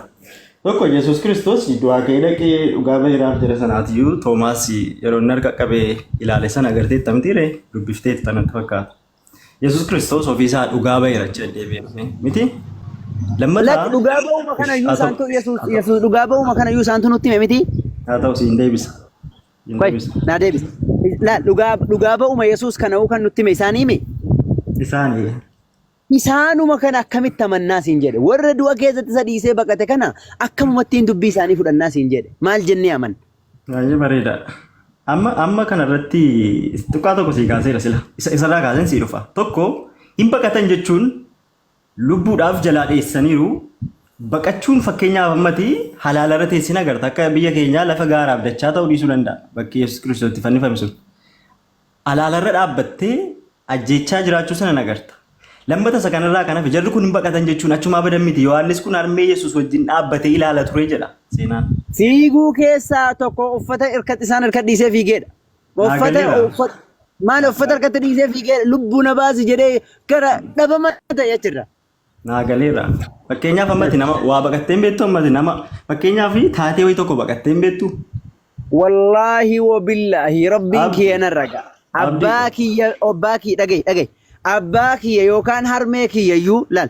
Tokko Yesuus Kiristoos du'aa ka'ee dhaqee dhugaa baheeraaf jara sanaatiyyuu Toomaas yeroo inni harka qabee ilaale sana agarteetta mitiiree dubbifteetta natti fakkaata. Yesuus Kiristoos ofii isaa dhugaa baheera achi deddeebi'ee dhufe miti. Lammataa Lakki dhugaa ba'uma kana iyyuu haa ta'u isaantu Yesuus haa ta'u Yesuus dhugaa ba'uma kana iyyuu isaantu nutti hime miti. haa ta'u siin deebisa. Siin Qoy deebisa. naa deebisi. Laa dhugaa dhugaa ba'uma Yesuus kana kan nutti hime isaanii hime. Isaanii Isaanuma kana akkamitti amannaa siin jedhe. Warra du'a keessatti isa dhiisee baqate kana akkamumattiin dubbii isaanii fudhannaa siin jedhe. Maal jennee amanna? Baay'ee bareedaadha. Amma amma kanarratti tuqaa tokko sii kaaseera sila. Isa isarraa kaaseen sii dhufa. Tokko hin baqatan jechuun lubbuudhaaf jalaa dheessaniiru. Baqachuun fakkeenyaaf ammati halaalarra teessina agarta. Akka biyya keenyaa lafa gaaraaf dachaa ta'uu dhiisuu danda'a. Bakki Yesuus Kiristoos itti fannifame sun. Alaalarra dhaabbattee ajjeechaa jiraachuu sana agarta. Lammata isa kanarraa kan hafe jarri kun hin baqatan jechuun achumaa badan miti. Yohaannis kun harmee Yesuus wajjin dhaabbatee ilaala ture jedha seenaan. Fiiguu keessaa tokko uffata irkatti isaan harka dhiisee fiigeedha. Naa Uffata galeera. uffata maal uffata harkatti dhiisee fiigee lubbuu na baasi jedhee gara dhabama ta'e achirra. Naa galeera. Fakkeenyaaf ammati nama waa baqattee hin beektu ammati nama fakkeenyaaf taatee wayii tokko baqattee hin beektu. Wallaahi wabillaahi rabbiin Abdi kiyya nan raga. abdii Abbaa kiyya abbaa kiyya dhagahi dhagahi. Abbaa kiyya yookaan harmee kiyya iyyuu laal.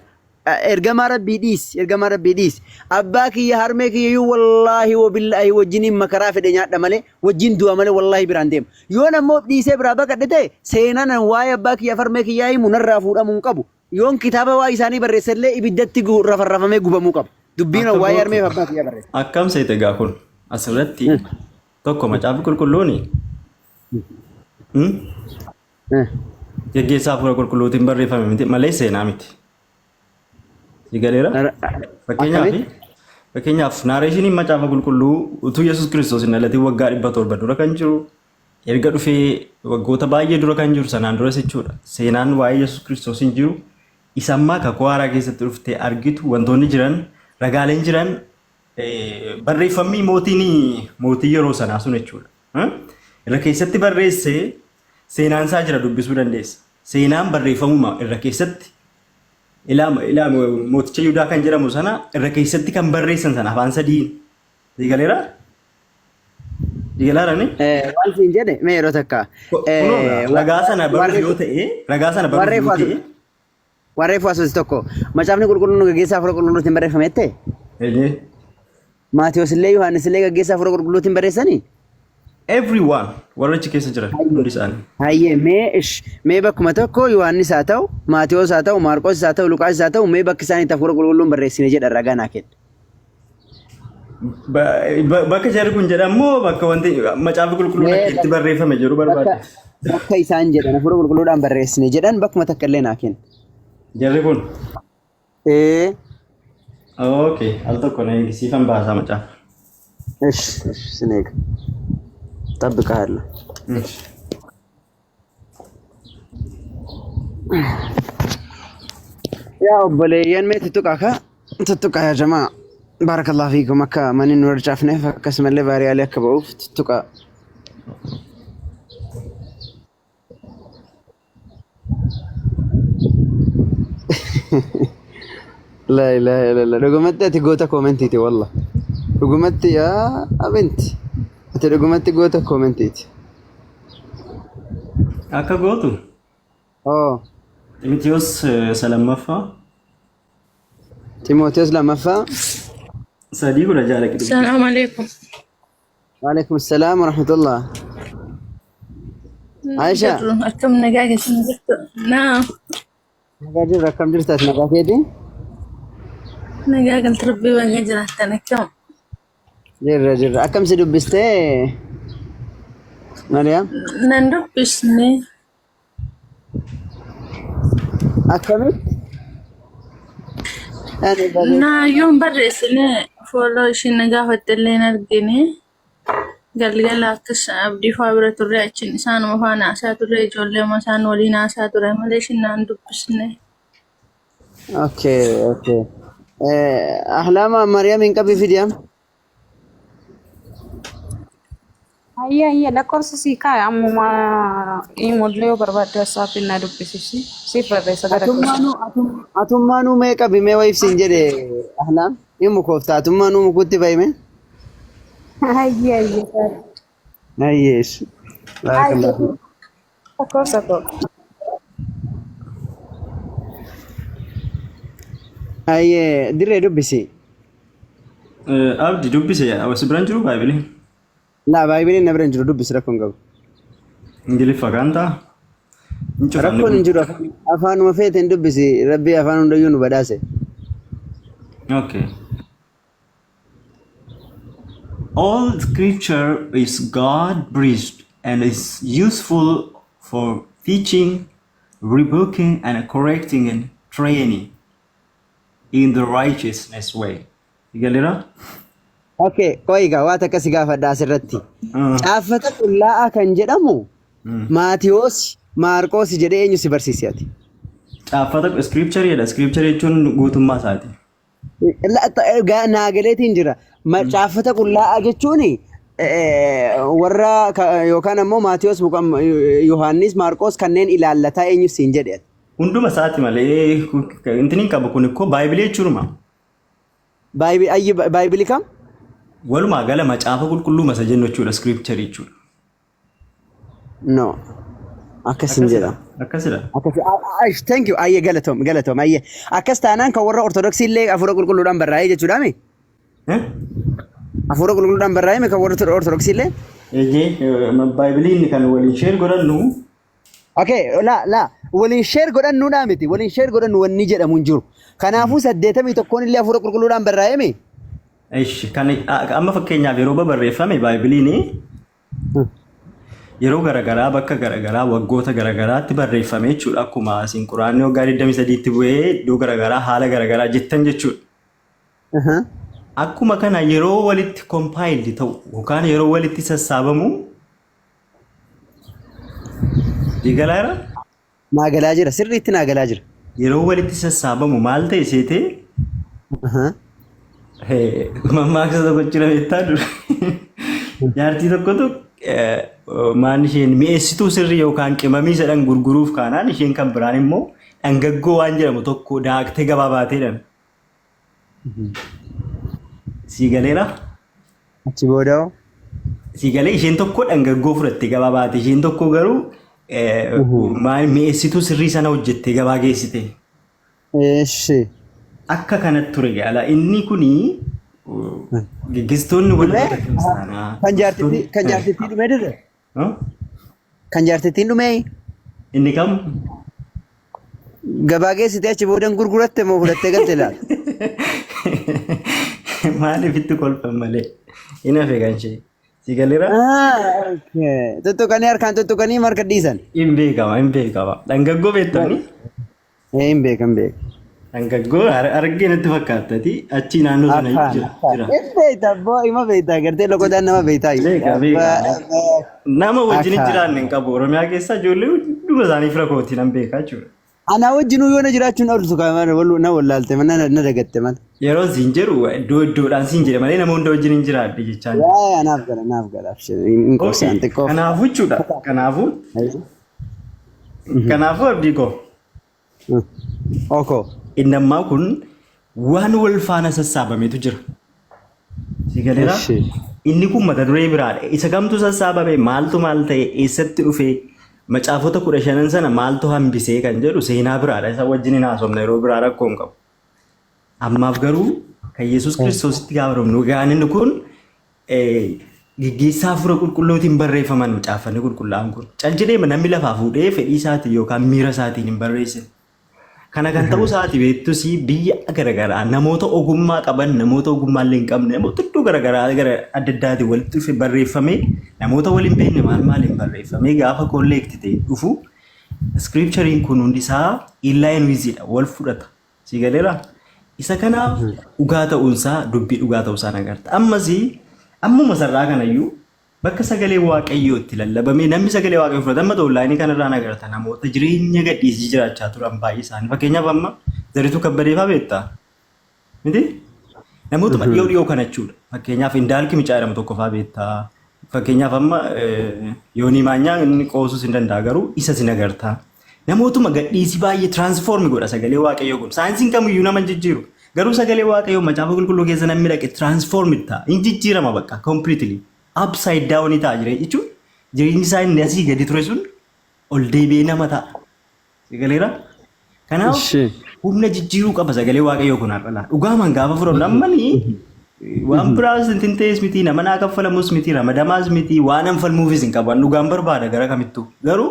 Ergamaa rabbii dhiisi ergamaa rabbii dhiisi. Abbaa kiyya harmee kiyya iyyuu wallaahi wabillaahi wajjiniin makaraa fedhe nyaadha malee wajjin du'a malee wallaahi biraan deema. Yoon ammoo dhiisee biraa baqadhe ta'e seenaan an waa'ee abbaa kiyyaaf harmee kiyyaa himu narraa fuudhamuu hin qabu. Yoon kitaaba waa'ee isaanii barreesse illee ibiddatti rafarrafamee gubamuu qaba. Dubbiin Akka waa'ee gootu harmee fi abbaa kiyyaa barreesse. akkam seete egaa kun asirratti tokko macaafi qulqulluuni geggeessaa hafuura qulqulluutiin barreeffame miti malee seenaa miti. Si galeera? Fakkeenyaaf Akkamitti? fakkeenyaaf naareeshiniin macaafa qulqulluu utuu Yesuus Kiristoos hin dhalatin waggaa 700 dura kan jiru Erga dhufee waggoota baay'ee dura kan jiru sanaan duras jechuudha. Seenaan waa'ee Yesuus Kiristoos hin jiru. Isa ammaa kakuu haaraa keessatti dhuftee argitu wantoonni jiran ragaaleen jiran barreeffamni mootiin mootii yeroo sanaa sun jechuudha. Irra keessatti barreessee seenaan isaa jira dubbisuu dandeessa. Seenaan barreeffamuma irra keessatti ilaama ilaama mooticha Yihudaa kan jedhamu sana irra keessatti kan barreessan sana afaan sadiin. Galeera? Galaarani? Waan siin jedhe mee yeroo takka. Kunoo ragaa sana baruuf yoo ta'e ragaa sana baruuf Warree yoo ta'e Warree fuwaasuuti tokko macaafni qulqulluun gaggeessaa hafuura qulqulluutiin barreeffame jettee? Eeyyee. Maatiyos illee Yohaannis illee gaggeessaa hafuura qulqulluutiin barreessanii? Everyone warra achi keessa jiran hundi isaanii. Hayyee mee ish mee bakkuma tokko Yohaannis haa ta'u Maatiyos haa ta'u Maarqos haa ta'u Luqaas haa ta'u mee bakki isaan itti hafuura qulqulluun barreessine jedhan ragaa naa kenna. Bakka jarri kun jedhamu bakka wanti macaafa qulqulluun Mee akka itti barreeffame jedhu bakka barbaade. bakka isaan jedhan hafuura qulqulluudhaan barreessine jedhan bakkuma takka illee naa kenna. Jarri kun. Ee Okay, al tokko na eegisiifan baasaa macaafa. ish ish sin eega. Xabbiqa haala. Yaa obboleeyyan mee tuttuqaa ka tuttuqaa yaa jamaa baarakallahu fiikum akka manni nu harcaafneef akkasumallee vaariyaalee akka ba'uuf tuttuqaa. Laa ilaaha illallah dhugumatti ati goota koomentiiti wallah dhugumatti yaa abinti ati dhugumatti goota koomentiiti. Akka gootu Oo Ximitiyoos isa lammaffaa Ximooteos lammaffaa. 3:16 dhaqi dubbisi. Salaam alaikum. Waalaikum salaam wa rahmatullah. Aisha. Jirru akkam nagaa keessan jirtu? Naa Nagaa jirra, akkam jirta ati, nagaa keetii? Nagaa galta rabbii baay'ee jiraattan akkam? Jirra jirra. Akkam si dubbistee Mariyaam? Nan dubbisne. Akkamitti? Ani barreessa. Naa yoon barreessine fooloo ishiin na gaafatte illee hin argine. Galgala akkas abdii fa'aa bira turre achiin isaanuma faana haasaa turre ijoollee isaan waliin haasaa ture malee ishiin naan dubbisne. Okay, okay. Ahlaama Mariyaam hin qabii fidiyam. Ayya ayya lakkoofsa sii kaaya ammuma imollee yoo barbaadde WhatsApp na dubbisisi siif barreessa gara keessa. Atummaanuu atummaanuu mee qabi mee wayiif siin jedhe Ahlaam. Hin mukoofta atummaanuu mukutti bahime. Ayya ayya. Ayyeesh. Barakallahu fiik. Lakkoofsa koo. Ayyee dirree dubbisi. Abdi dubbise si biraan jiru baay'ee. Laa, baay'een na bira hin jiru, dubbisi, rakkoon qabu. Ingiliffa kan ta'a. Hin cufanne Rakkoon kun. hin jiru, afaanuma feeteen dubbisi, rabbii afaan hundayyuu nu badhaase. Okay. All scripture is God breathed and is useful for teaching, rebuking, and correcting and training in the righteousness way. Galeera? Okay, qo'i egaa waan takka si gaafadha asirratti. Caaffata qullaa'aa kan jedhamu Maatiyoos, Maarqoos jedhee eenyu si barsiise ati? Caaffata scripture jedha. Scripture jechuun guutummaa isaati. Naa galeetiin jira. Caaffata qullaa'aa jechuun warra yookaan ammoo Maatiyoos, Yohaannis, Maarqoos kanneen ilaallataa eenyu siin jedhe ati? Hunduma isaati malee intin hin qabu kun ikkoo baay'ibilee jechuunuma. Baayibili kam? Walumaa gala macaafa qulqulluu masa jennu jechuudha scripture jechuudha. No. Akkas hin jedhamu. Akkasidha. Akkas, thank you. Ayyee, galatoom, galatoom, ayyee. Akkas taanaan kan warra Ortodoksii illee hafuura qulqulluudhaan barraa'ee jechuudhaami? Eh? Hafuura qulqulluudhaan barraa'ee kan warra Ortodoksii illee? Eeyyee, baay'ibiliin kan waliin share godhannu. Okay, laa laa waliin share godhannuudhaa miti, waliin share godhannu wanni jedhamu hin jiru. Kanaafuu 81n illee hafuura qulqulluudhaan barraa'ee mi? Ishi kan amma fakkeenyaaf yeroo babarreeffame baay'ibiliin yeroo garaagaraa bakka garaagaraa waggoota garaagaraatti barreeffame jechuudha. Akkuma asiin quraanni waggaa 23tti bu'ee iddoo garaagaraa haala garaagaraa jettan jechuudha. Akkuma kana yeroo walitti compiled ta'u yookaan yeroo walitti sassaabamu diigalaara. Naa galaa jira, sirriitti naa galaa jira. Yeroo walitti sassaabamu maal ta'e seetee mammaaksa tokko jira beektaa dura. Jaartii tokkotu maan isheen mi'eessituu sirrii yookaan qimamii jedhan gurguruuf kaanaan isheen kan biraan immoo dhangaggoo waan jedhamu tokko daaktee gabaa baateedhaan. Sii galeera? Achi booda hoo? Sii galee, isheen tokko dhangaggoo fudhattee gabaa baate, isheen tokko garuu maal mi'eessituu sirrii sana hojjettee gabaa geessite. Eeshi. Akka kanatti ture gaala inni kuni gaggeessitoonni Dhumee? waldoota kiristaanaa. Kan jaartittii kan jaartittii dhumee dirre? Huh? Kan jaartittiin dhumee? Inni kam? Gabaa geessitee achi boodan gurguratte moo fudhattee galte laata? Maaliif itti kolfan malee? Hin hafe kan ishee. Si galeera? Ah, okay. Tuttuqanii, harkaan tuttuqanii marga dhiisan. Hin beekama, hin beekama. Dhangaggoo beektanii? Eh, hin beekan, beeka. Dhangaggoo argee natti fakkaatati. Achi naannoo sana Afaan. jira. Jira. Hin beekta abboo, ima beekta, gartee loqodaan nama beektaa. Beeka, beeka. Nama wajjin Akka. jiraanne hin qabu. Oromiyaa keessa ijoollee hunduma isaanii fira kooti nan beeka jechuudha. Anaa wajjinuu yoo na jiraachuun ooltu kan na wallaalte mana na dagatte mana. Yeroo siin jedhu iddoo iddoodhaan siin jedhe malee nama hunda wajjin hin jiraadhe jechaa jira. Yaa naaf gala, naaf gala, hin qobsaan xiqqoo. Kanaafuu jechuudha. Kanaafuu abdii koo. Oko. Inni ammaa kun waan wal faana sassaabametu jira. Si galeera? Eshi. Inni kun mata duree biraadha. Isa kamtu sassaabame, maaltu maal ta'e, eessatti dhufe, macaafota 15n sana maaltu hambisee kan jedhu seenaa biraadha. Isa wajjin hin haasofne yeroo biraa, rakkoo hin qabu. Ammaaf garuu kan Yesuus Kiristoositti gaafa dhufnu egaan inni kun geggeessaa hafuura qulqulluutiin barreeffaman macaaffanni qulqullaa'an kun. Cal jedhee namni lafaa fuudhee fedhii isaatiin yookaan miira isaatiin hin barreessine. Kana kan ta'uu isaati beektus biyya garaagaraa namoota ogummaa qaban, namoota ogummaa illee hin qabne, namoota iddoo garaagaraa gara adda addaatiin walitti dhufe barreeffamee, namoota waliin beekne maal maaliin barreeffamee gaafa collect ta'e dhufu, scriptureiin kun hundi isaa in line with dha, wal fudhata. Si galeera? Isa kanaaf dhugaa ta'uunsaa, dubbii dhugaa ta'uusaa agarta. Ammas ammuma sarraa kanayyuu bakka sagalee Waaqayyoo itti lallabamee namni sagalee Waaqayyoo fudhate, amma onlineii kanarraa agarta, namoota jireenya gadhiisii jiraachaa turan baay'ee isaanii. Fakkeenyaaf amma Zarituu Kabbadee fa'aa beektaa? Miti? Namootuma dhiyoo dhiyoo kana jechuudha. Fakkeenyaaf Indaalki Micaa jedhamu tokko fa'aa beektaa? Fakkeenyaaf amma Yoonii Maanyaa inni qoosuus hin danda'a, garuu isa sin agartaa. Namootuma gadhiisii baay'ee transform godha sagalee Waaqayyoo kun. Saayinsiin kamiyyuu nama hin jijjiiru. Garuu sagalee Waaqayyoo macaafa qulqulluu keessa namni dhaqe transform ta'a. Hin jijjiirama bakka completely. Upside down ta'a jireenya jechuun, jireenyi isaa inni asii gadi ture sun ol deebi'ee nama ta'a. Sagaleera? Kanaaf humna jijjiiruu qaba sagalee Waaqayyoo kun har'a. Dhugaamaan gaafa fudhannu ammanii waan biraas hin ta'es miti, nama naa kaffalamus miti, ramadamaas miti, waan an falmuufis hin qabu. Dhugaan barbaada gara kamittuu. Garuu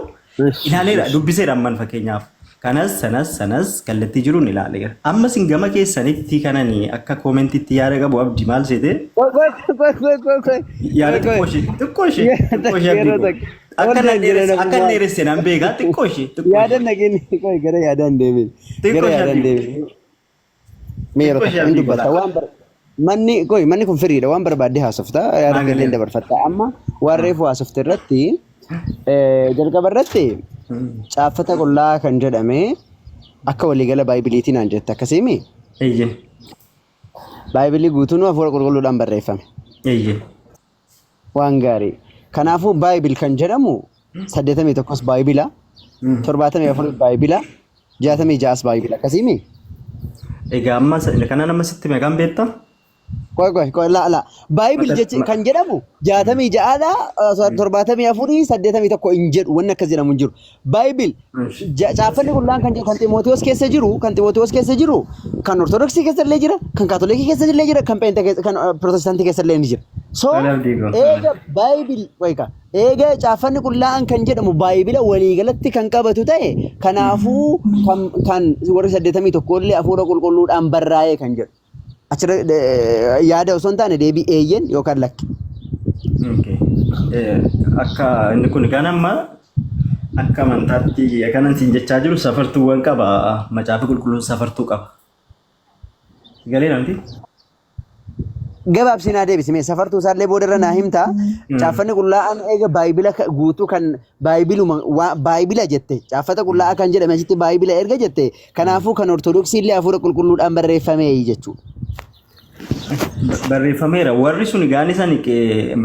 ilaaleera, dubbiseera amman fakkeenyaaf. Kanas sanas sanas kallattii jiruun ilaaleera. Ammas hin gama keessanitti kanani akka commentiitti yaada qabu, Abdi, maal seete? Yaada xiqqoo ishee, xiqqoo ishee, xiqqoo ishee, Abdii koo. Akka na dheeresse nan beekaa, xiqqoo ishee, xiqqoo Yaada ishee. nageenye qoy, gara yaadaan deebiin. Xiqqoo Gara ishee, yaadaan Abdii. deebiin. Mee yeroo Xiqqoo ishee, takka hin Abdii dubbata koo. waan bar manni qoy, manni kun firiidha, waan barbaadde haasofta, yaada Naa keellee galeera. dabarfatta. Amma waan reefu haasofte irratti, jalqaba irratti caaffata qullaa kan jedhame akka waliigala baaybiliitiin naan jette, akkasiimi? Eeyyee. Baaybilii guutuun hafuura qulqulluudhaan barreeffame. Eeyyee. Waan gaarii. Kanaafuu Bible kan jedhamu 81s baayibila, 74 baayibila, 66s baayibila, akkasiimi? Egaa amma kana nama sitti meeqaan beektaa? Qoy qoy qoy, la la, Bible jechi kan jedhamu 66dha, 74, 81 hin jedhu, wanni akkas jedhamu hin jiru. Bible caaffanni qulqullaan kan jedhu kan Ximootiyoos keessa jiru, kan Ximootiyoos keessa jiru, kan Ortodoksii keessa illee jira, kan Kaatolikii keessa illee jira, kan Pheenxee keessa, kan Pirootestaantii keessa illee ni jira. So Tole, Abdii koo. eega Bible wayika eega caaffanni qulqullaa'aan kan jedhamu baayibila waliigalatti kan qabatu ta'e, kanaafuu kan warri 81 illee hafuura qulqulluudhaan barraa'ee kan jedhu. Achirra yaada osoo hin taane deebii eeyyen yookaan lakki. Okay. Akka inni kun kan amma akka amantaatti kanan siin jechaa jiru safartuuwwan qaba. Macaafa qulqulluun safartuu qaba. Galee namti? Gabaabsii naa deebisi, mee safartuu isaallee boodarra naa himta. Caaffanni qullaa'aan eega baayibila guutuu kan baayibiluma baayibila jette, caaffata qullaa'aa kan jedhame achitti baayibila erga jette, kanaafuu kan Ortodoksii illee hafuura qulqulluudhaan barreeffame jechuudha. Barreeffameera. Warri sun gaani san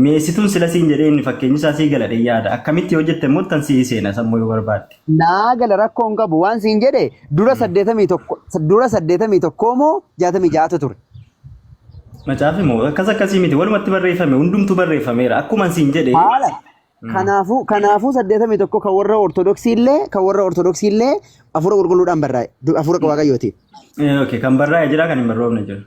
meessituun sila siin jedhee inni fakkeenyi isaa sii gala yaada. Akkamitti yoo jette immoo tan sii seena sammuu yoo barbaadde. Naa gala, rakkoo hin qabu. Waan siin jedhe, dura 81, dura 81 moo 66tu ture? Macaafi moo akkas akkasii miti, walumatti barreeffame, hundumtuu barreeffameera. Akkuma siin jedhe. Haala. Kanaafuu 81 kan warra Ortodoksii illee, kan warra Ortodoksii illee hafuura qulqulluudhaan barraa'e, hafuura Waaqayyooti. Okay, kan barraa'e jira, kan hin barroofne jira.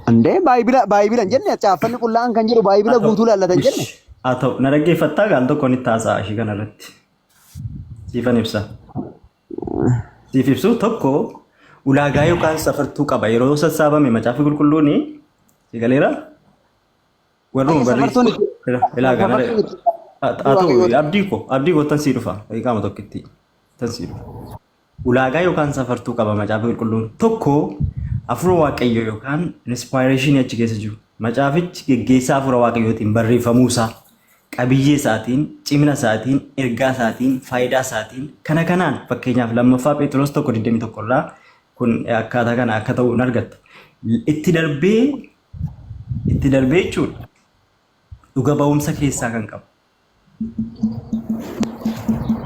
Andee baayibila baayibila hin jenne, caaffanni qullaa'aan kan jedhu baayibila Haa ta'u. guutuu laallata hin jenne. Haa ta'u, na dhaggeeffattaa, gaal tokko ni taasa'a ishii kanarratti. Siifan ibsa. Siif ibsu tokko, ulaagaa yookaan safartuu qaba. Yeroo sassaabame macaafi qulqulluuni si galeera. Warruma Safartuun barreessu. Ilaa kana. Safartuun itti Haa ta'u, Abdii koo, Abdii koo, tan sii dhufa. Qaama tokkitti tan sii dhufa. Ulaagaa yookaan safartuu qaba macaafa qulqulluun. Tokko, hafuura Waaqayyoo yookaan inspirationii achi keessa jiru. Macaafichi geggeessaa hafuura Waaqayyootiin barreeffamuu isaa, qabiyyee isaatiin, cimina isaatiin, ergaa isaatiin, faayidaa isaatiin, kana kanaan fakkeenyaaf lammaffaa Phexros 1:21 irraa kun akkaataa kana akka ta'u hin argatta. Itti darbee, itti darbee jechuudha. Dhuga ba'umsa keessaa kan qabu.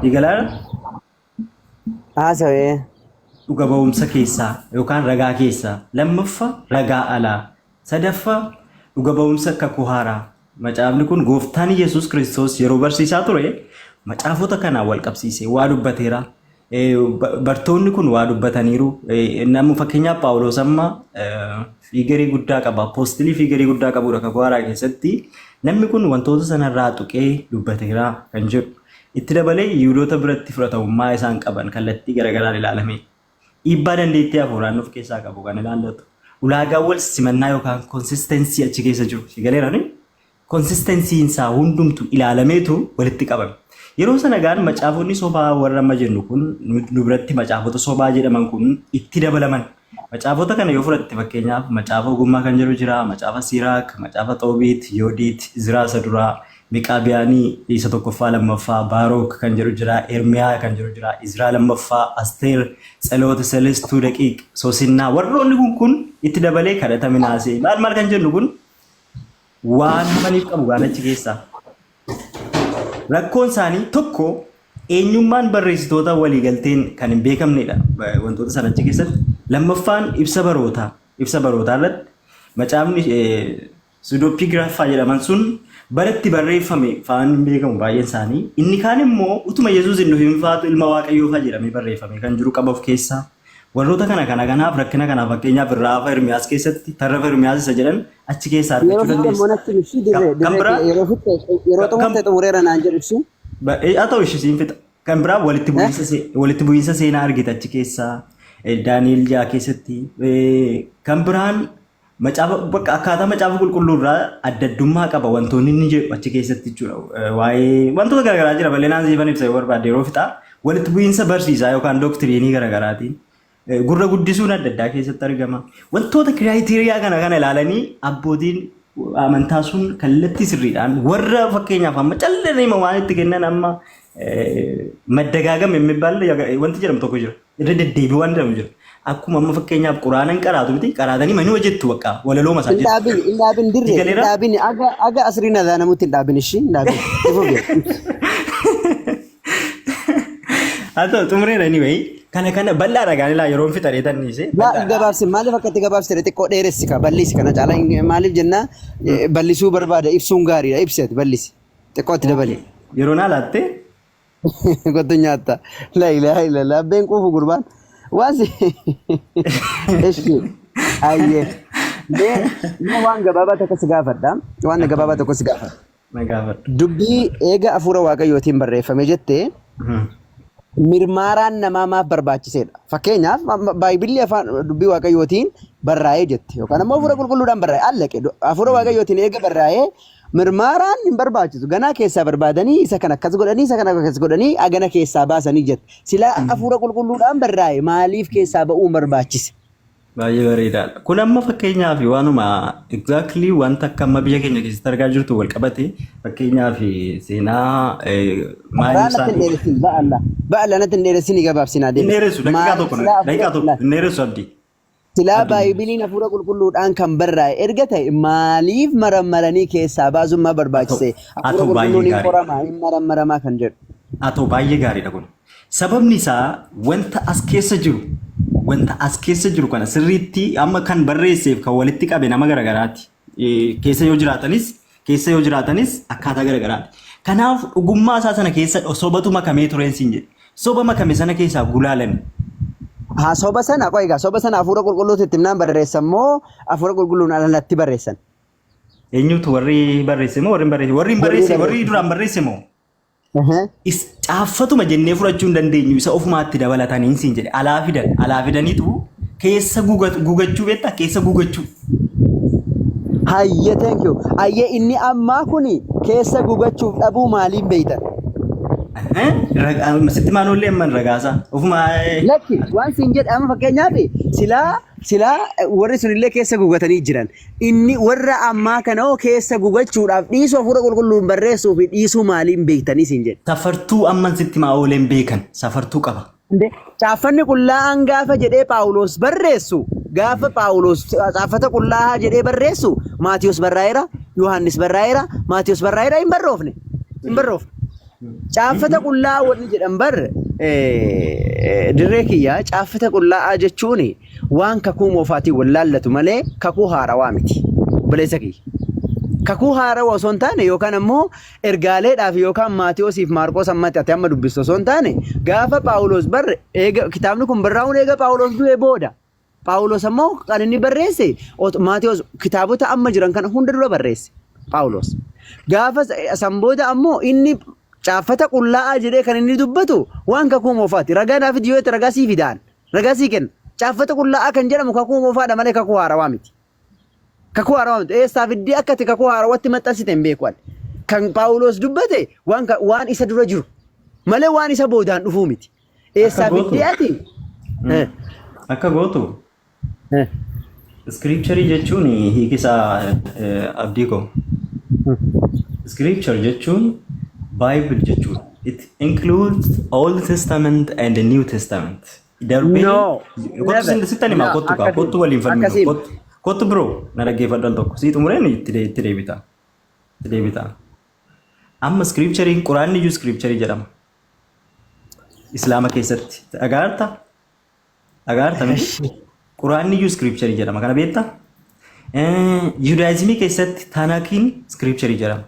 Digalaara? Haasawee. Dhuga ba'umsa keessaa yookaan ragaa keessaa, lammaffaa ragaa alaa, sadaffaa dhuga ba'umsa kakuu haaraa. Macaafni kun gooftaan Yesuus Kiristoos yeroo barsiisaa ture macaafota kanaan wal qabsiisee waa dubbateera. Bartoonni kun waa dubbataniiru. Namni fakkeenyaaf Phaawulos amma figure guddaa qaba. Apostle figure guddaa qabudha kakuu haaraa keessatti. Namni kun wantoota sanarraa tuqee dubbateera kan jedhu. Itti dabalee Yihudoota biratti fudhatamummaa isaan qaban kallattii garaagaraan ilaalame. Dhiibbaa dandeettii hafuuraan of keessaa qabu kan ilaallatu. Ulaagaa wal simannaa yookaan consistency achi keessa jiru. Si galeera ni? Consistencyn isaa hundumtu ilaalameetu walitti qabame. Yeroo sana gaan macaafonni sobaa warra amma jennu kun nu biratti macaafota sobaa jedhaman kun itti dabalaman. Macaafota kana yoo fudhatte, fakkeenyaaf macaafa ogummaa kan jedhu jira, macaafa Siiraak, macaafa Xoobiit, Yoodiit, Izraa isa duraa, Miqaabiyaanii isa tokkoffaa, lammaffaa, Baarook kan jedhu jira, Ermiyaa kan jedhu jira, Izraa lammaffaa, Asteer, Tseloota, Selestuu Daqiiq, Soosinnaa, warroonni kun itti dabalee kadhata Minaasee maal maal kan jennu kun waan hafaniif qabu gaan achi keessaa. Rakkoon isaanii tokko eenyummaan barreessitoota waliigalteen kan hin beekamnedha wantoota sana achi keessatti. Lammaffaan ibsa barootaa. Ibsa barootaa irratti macaafni pseudepigrapha jedhaman sun baratti barreeffame faan hin beekamu baay'een isaanii. Inni kaan immoo utuma Yesuus hin dhufin faatu ilma Waaqayyoo fa'aa jedhamee barreeffame kan jiru qaba of keessaa. Warroota kana kana kanaaf rakkina kanaaf, fakkeenyaaf irraa Ermiyaas keessatti tarrafa Ermiyaas isa jedhan achi keessaa Yeroo argachuu fixxe immoo dandeessa. natti ibsi dirree Kan biraa dirree yeroo fixxe, yeroo xumurte xumureera naan jedhu ibsi. Haa ta'u, ishee siin fixa. Kan biraa walitti bu'iinsa seenaa argite achi keessaa, Daani'el 6 keessatti. Kan biraan macaafa bakka akkaataa macaafa qulqulluu irraa adda addummaa qaba wantoonni inni jedhu achi keessatti jechuudha. Waa'ee wantoota garaagaraa jira, bal'inaan siifan ibsa yoo barbaadde yeroo fixaa, walitti bu'iinsa barsiisaa yookaan doctrine garaagaraatiin. Gurra guddisuun adda addaa keessatti argama. Wantoota criteria kana kana ilaalanii abbootiin amantaa sun kallattii sirriidhaan warra fakkeenyaaf amma callee waan itti kennan amma መደጋገም የሚባል wanti jedhamu tokko jira. Irra deddeebii waan jedhamu jira. Akkuma amma fakkeenyaaf quraana hin qaraatu miti, qaraatanii manii hojjettu, bakka walaloo masaa Hin jettu. dhaabin, hin dhaabin dirree, hin Galeera? dhaabin, aga asriin adaanamutti hin dhaabin, ishii hin dhaabin. Ifuge. Haa ta'u, xumureera anyway. Kana kana bal'aadha gaan ilaa yeroon fixadhee tanniise. Laa, gabaabsi, maaliif akkatti gabaabsite? Xiqqoo dheeressi ka bal'isi kana caalaa maaliif jennaa, bal'isuu barbaada, ibsuun gaariidha, ibsi, ati bal'isi xiqqoo itti dabali. Yeroo naa laatte. Kottu nyaatta. La ilaha illallah, abbeen quufu gurbaan. Waan si eshi ayyee. Mee waan gabaabaa tokko si gaafadha. Waan gabaabaa tokko si gaafadha. Na gaafadhu. Dubbii eega hafuura Waaqayyootiin barreeffame jettee, mirmaaraan namaa maaf barbaachiseedha? Fakkeenyaaf Baayibilli afaan dubbii Waaqayyootiin barraa'ee jette yookaan ammoo hafuura qulqulluudhaan barraa'e allaqe, hafuura Waaqayyootiin eega barraa'ee mirmaaraan hin barbaachisu. Ganaa keessaa barbaadanii isa kana akkas godhanii, isa kana akkas godhanii agana keessaa baasanii jette. Silaa hafuura qulqulluudhaan barraa'e, maaliif keessaa ba'uun barbaachise? Baay'ee bareedaadha. Kun amma fakkeenyaaf waanuma exactly wanta akka amma biyya keenya keessatti argaa jirtu wal qabate, fakkeenyaaf seenaa maal Karaa natti hin ibsaan dheeressin, ba'alla. Ba'alla, natti hin dheeressin, gabaabsinaa hin deebisi. dheeressu, daqiiqaa Maaliif tokko silaa daqiiqaa hafuura tokko hin dheeressu, Abdii. Silaa Abdii. Baayibiliin hafuura qulqulluudhaan kan barraa'e erga ta'e, maaliif marammaranii keessaa baasuun maa Haa ta'u, barbaachise? haa Hafuura ta'u, baay'ee qulqulluun hin gaariidha. qorama, hin marammaramaa kan jedhu. Haa ta'u, baay'ee gaariidha kun. Sababni isaa wanta as keessa jiru, wanta as keessa jiru kana sirriitti amma kan barreesseef kan walitti qabe nama garagaraati. Keessa yoo jiraatanis akkaataa garagaraati. Kanaaf dhugummaa isaa sana keessa sobatu makamee tureen siin jedhe. Soba makame sana keessaa gulaalan. Haa, soba sana qoy egaa, soba sana hafuura qulqulluutti itti himnaan barreessan moo hafuura qulqulluun alatti barreessan? Eenyutu, warri barreesse moo warri hin barreesse? Warri hin Warri barreesse, warri barreesse. duraan barreesse moo? Caaffatuma jennee fudhachuu hin dandeenyu, isa ofumaatti dabalatanii siin jedhe, alaa fidan, alaa fidaniitu keessa gugachuu, beektaa, keessa gugachuu. Hayyee, thank you. Hayyee, inni ammaa kuni keessa gugachuuf dhabuu maaliin beeytan? Sitti maanoollee amman ragaasaa ofuma. Lakki, waan siin jedhe, amma fakkeenyaaf silaa warri sunillee keessa gugatanii jiran. Inni warra ammaa kana hoo keessa gugachuudhaaf dhiisuu, hafuura qulqulluun barreessuu fi dhiisuu maaliin beektanii siin jedhe. Safartuu amman sitti maa'ooleen beekan safartuu qaba. Caaffanni qullaa'aan gaafa jedhee Phaawulos barreessu, gaafa Phaawulos caaffata qullaa'aa jedhee barreessu, Maatiyos barraa'eera, Yohaannis barraa'eera, Maatiyos barraa'eera, hin barroofne. Hin barroofne. Caaffata qullaa'aa wanni jedhan bar, dirree kiyya, caaffata qullaa'aa jechuun waan kakuu moofaatiin wal laallatu malee kakuu haarawaa miti. Obboleessa kiyya. Kakuu haarawa osoo hin taane yookaan ammoo ergaaleedhaaf yookaan Maatiyoosiif Maarqoos ammatti ati amma dubbistu osoo hin taane gaafa Phaawulos barre eega kitaabni kun barraa'uun eega Phaawulos du'ee booda. Phaawulos ammoo kan inni barreesse Maatiyoos kitaabota amma jiran kana hunda dura barreesse Phaawulos. Gaafa san booda ammoo inni caaffata qullaa'aa jedhee kan inni dubbatu waan kakuu moofaati. Ragaa naaf fidi yoo jette ragaa sii fidaan. Ragaa sii kenna. Caaffata qullaa'aa kan jedhamu kakuu moofaadha malee kakuu haarawaa miti. Kakuu haarawaa miti. Eessaa fiddee akka ati kakuu haarawatti maxxansite hin beeku ani. Kan Phaawulos dubbate waan waan isa dura jiru malee waan isa boodaan dhufuu miti. Eessaa Akka gootu. fiddee ati? Eh, Akka gootu eh. Scripture jechuun hiiki isaa abdii koo. Scripture jechuun Bible jechuudha. It includes Old Testament and the New Testament. Darbee No, kottu never. sittan himaa No, kottu kaa akkasii kottu waliin falminu akkasii kottu kottu bro na dhaggeeffadhu al tokko sii xumureen itti deebita itti deebita. Amma scripturein quraanni iyyuu scripture jedhama. Islaama keessatti dhagaarta dhagaarta miti quraanni iyyuu scripture jedhama kana beektaa? Judaayizimii keessatti Taanaakiin scripture jedhama.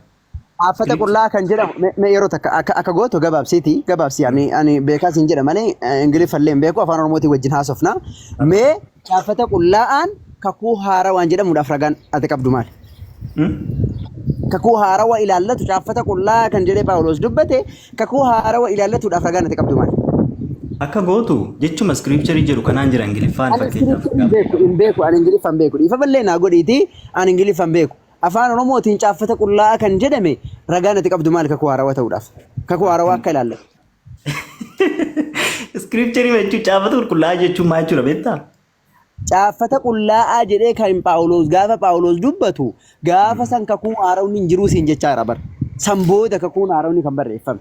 Caaffata qullaa kan jedhamu mee yeroo takka akka gootu gabaabsiiti gabaabsi ani beekaa siin jedha malee Ingiliffa illee hin beeku afaan Oromootiin wajjin haasofna. Mee caaffata qullaa'aan kakuu haarawaan jedhamuudhaaf ragaan ati qabdu maali? Kakuu haarawa ilaallatu caaffata qullaa'aa kan jedhee Phaawulos dubbate kakuu haarawa ilaallatuudhaaf ragaan ati qabdu maali? Akka gootu jechuma scripture jedhu kanaan jira Ingiliffaan Ani fakkeenyaaf. scripture hin beeku ani Ingiliffa hin beeku dhiifama illee naa godhiiti ani Ingiliffa hin beeku. Afaan Oromootiin caaffata qullaa'aa kan jedhame ragaan ati qabdu maali kakuu haarawaa ta'uudhaaf? Kakuu haarawaa akka ilaallatu. Scripture jechuun caaffata qulqullaa'aa jechuun maal jechuudha beektaa? Caaffata qullaa'aa jedhee kan Phaawulos gaafa Phaawulos dubbatu gaafa san kakuun haarawni hin jiruu siin jechaa jira bara. San booda kakuun haarawni kan barreeffame.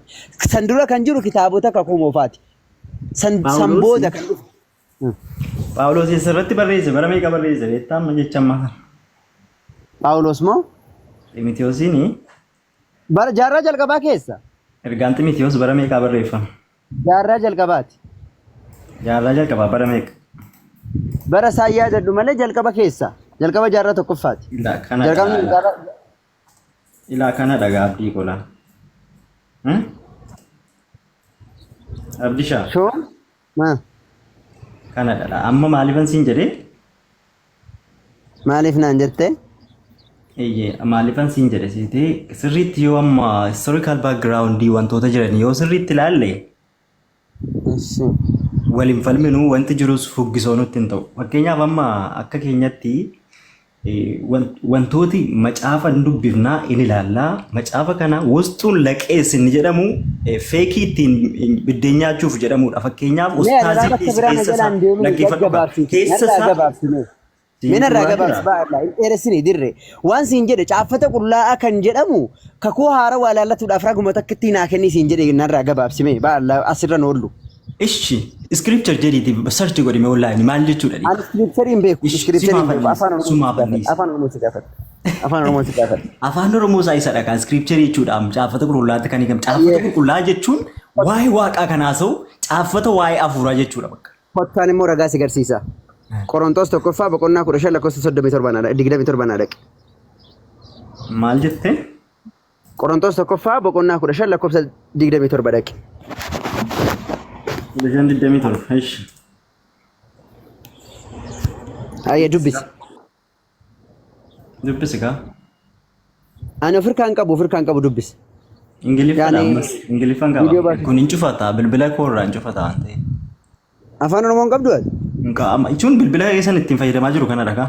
San dura kan jiru kitaabota kakuu moofaati. San booda kan dhufu. Phaawulos eessarratti barreesse bara meeqa barreesse beektaa amma jecha ammaa kana. Phaawulos moo? Ximitiyoosiin Bara jaarraa jalqabaa keessa. Ergaan Ximitiyoos bara meeqaa barreeffame? Jaarraa jalqabaati. Jaarraa jalqabaa bara meeqa? Bara isaan yaadadhu malee jalqaba keessa. Jalqaba jaarraa tokkoffaati. Ilaa kana Jalqabni ilaa jaarraa ilaa kana dhagaa abdii qolaa. Abdishaa Shoo? Maa? Kana dha. Amma maaliifan siin jedhee? Maaliif naan jette? Eeyyee, maaliifan siin jedhe seetee sirriitti yoo amma historical background wantoota jiran yoo sirriitti ilaalle Ishi. waliin falminu wanti jirus fuggisoo nutti hin ta'u. Fakkeenyaaf amma akka keenyatti Wantooti macaafa hin dubbifnaa in ilaallaa macaafa kana wusxuun laqees inni jedhamu feekii ittiin biddeen nyaachuuf jedhamudha. Fakkeenyaaf Mee adaraa ustaazii bakka dhiisi biraa na keessa isaa jalaan deemini dhaggeeffadhu gaa gaggabaabsiiti. keessa Narraa isaa gabaabsi mee. siin Mee narraa xumuraa gabaabsi jira. ba'a irraa hin dheeressini dirre. Waan siin jedhe caaffata qullaa'aa kan jedhamu kakuu haarawaa ilaallatuudhaaf raguma takkittii naa kenni siin jedhe narraa gabaabsi mee ba'a irraa asirra hin oollu. Ishi scripture jedhiiti search godhi mee online maal jechuudha Ani scripture hin beeku. Ishi Scripture hin sumaaf beeku. anniisa Afaan Oromoo si sumaaf gaafadha. anniisa. Afaan Oromoo si gaafadha. Afaan Oromoo si gaafadha. Afaan Oromoo isaa isa dhagaa scripture jechuudha caaffata qulqullaatti kan hiikamu. Caaffata Ayyee. qulqullaa jechuun waa'ee waaqaa kan haasa'u caaffata waa'ee hafuuraa jechuudha bakka. Kottaan immoo ragaa si garsiisa. Qorontos tokkoffaa boqonnaa 15 lakkoofsa 37 naa dhaqi. 27 naa dhaqi. Maal jettee? Qorontos tokkoffaa boqonnaa 15 lakkoofsa 27 dhaqi. 15 27 ishi. Hayyee dubbisi. Dubbisi kaa. Ani ofirkaan qabu ofirkaan qabu dubbisi. Ingiliffadha Yaani ammas Ingiliffan viidiyoo qaba. baasi. Kun hin cufata bilbila koo irraa hin cufata waan ta'eef. Afaan Oromoon qabdu ati? Hin kaa'ama. Jechuun bilbila keessan ittiin fayyadamaa jiru kanadha kaa.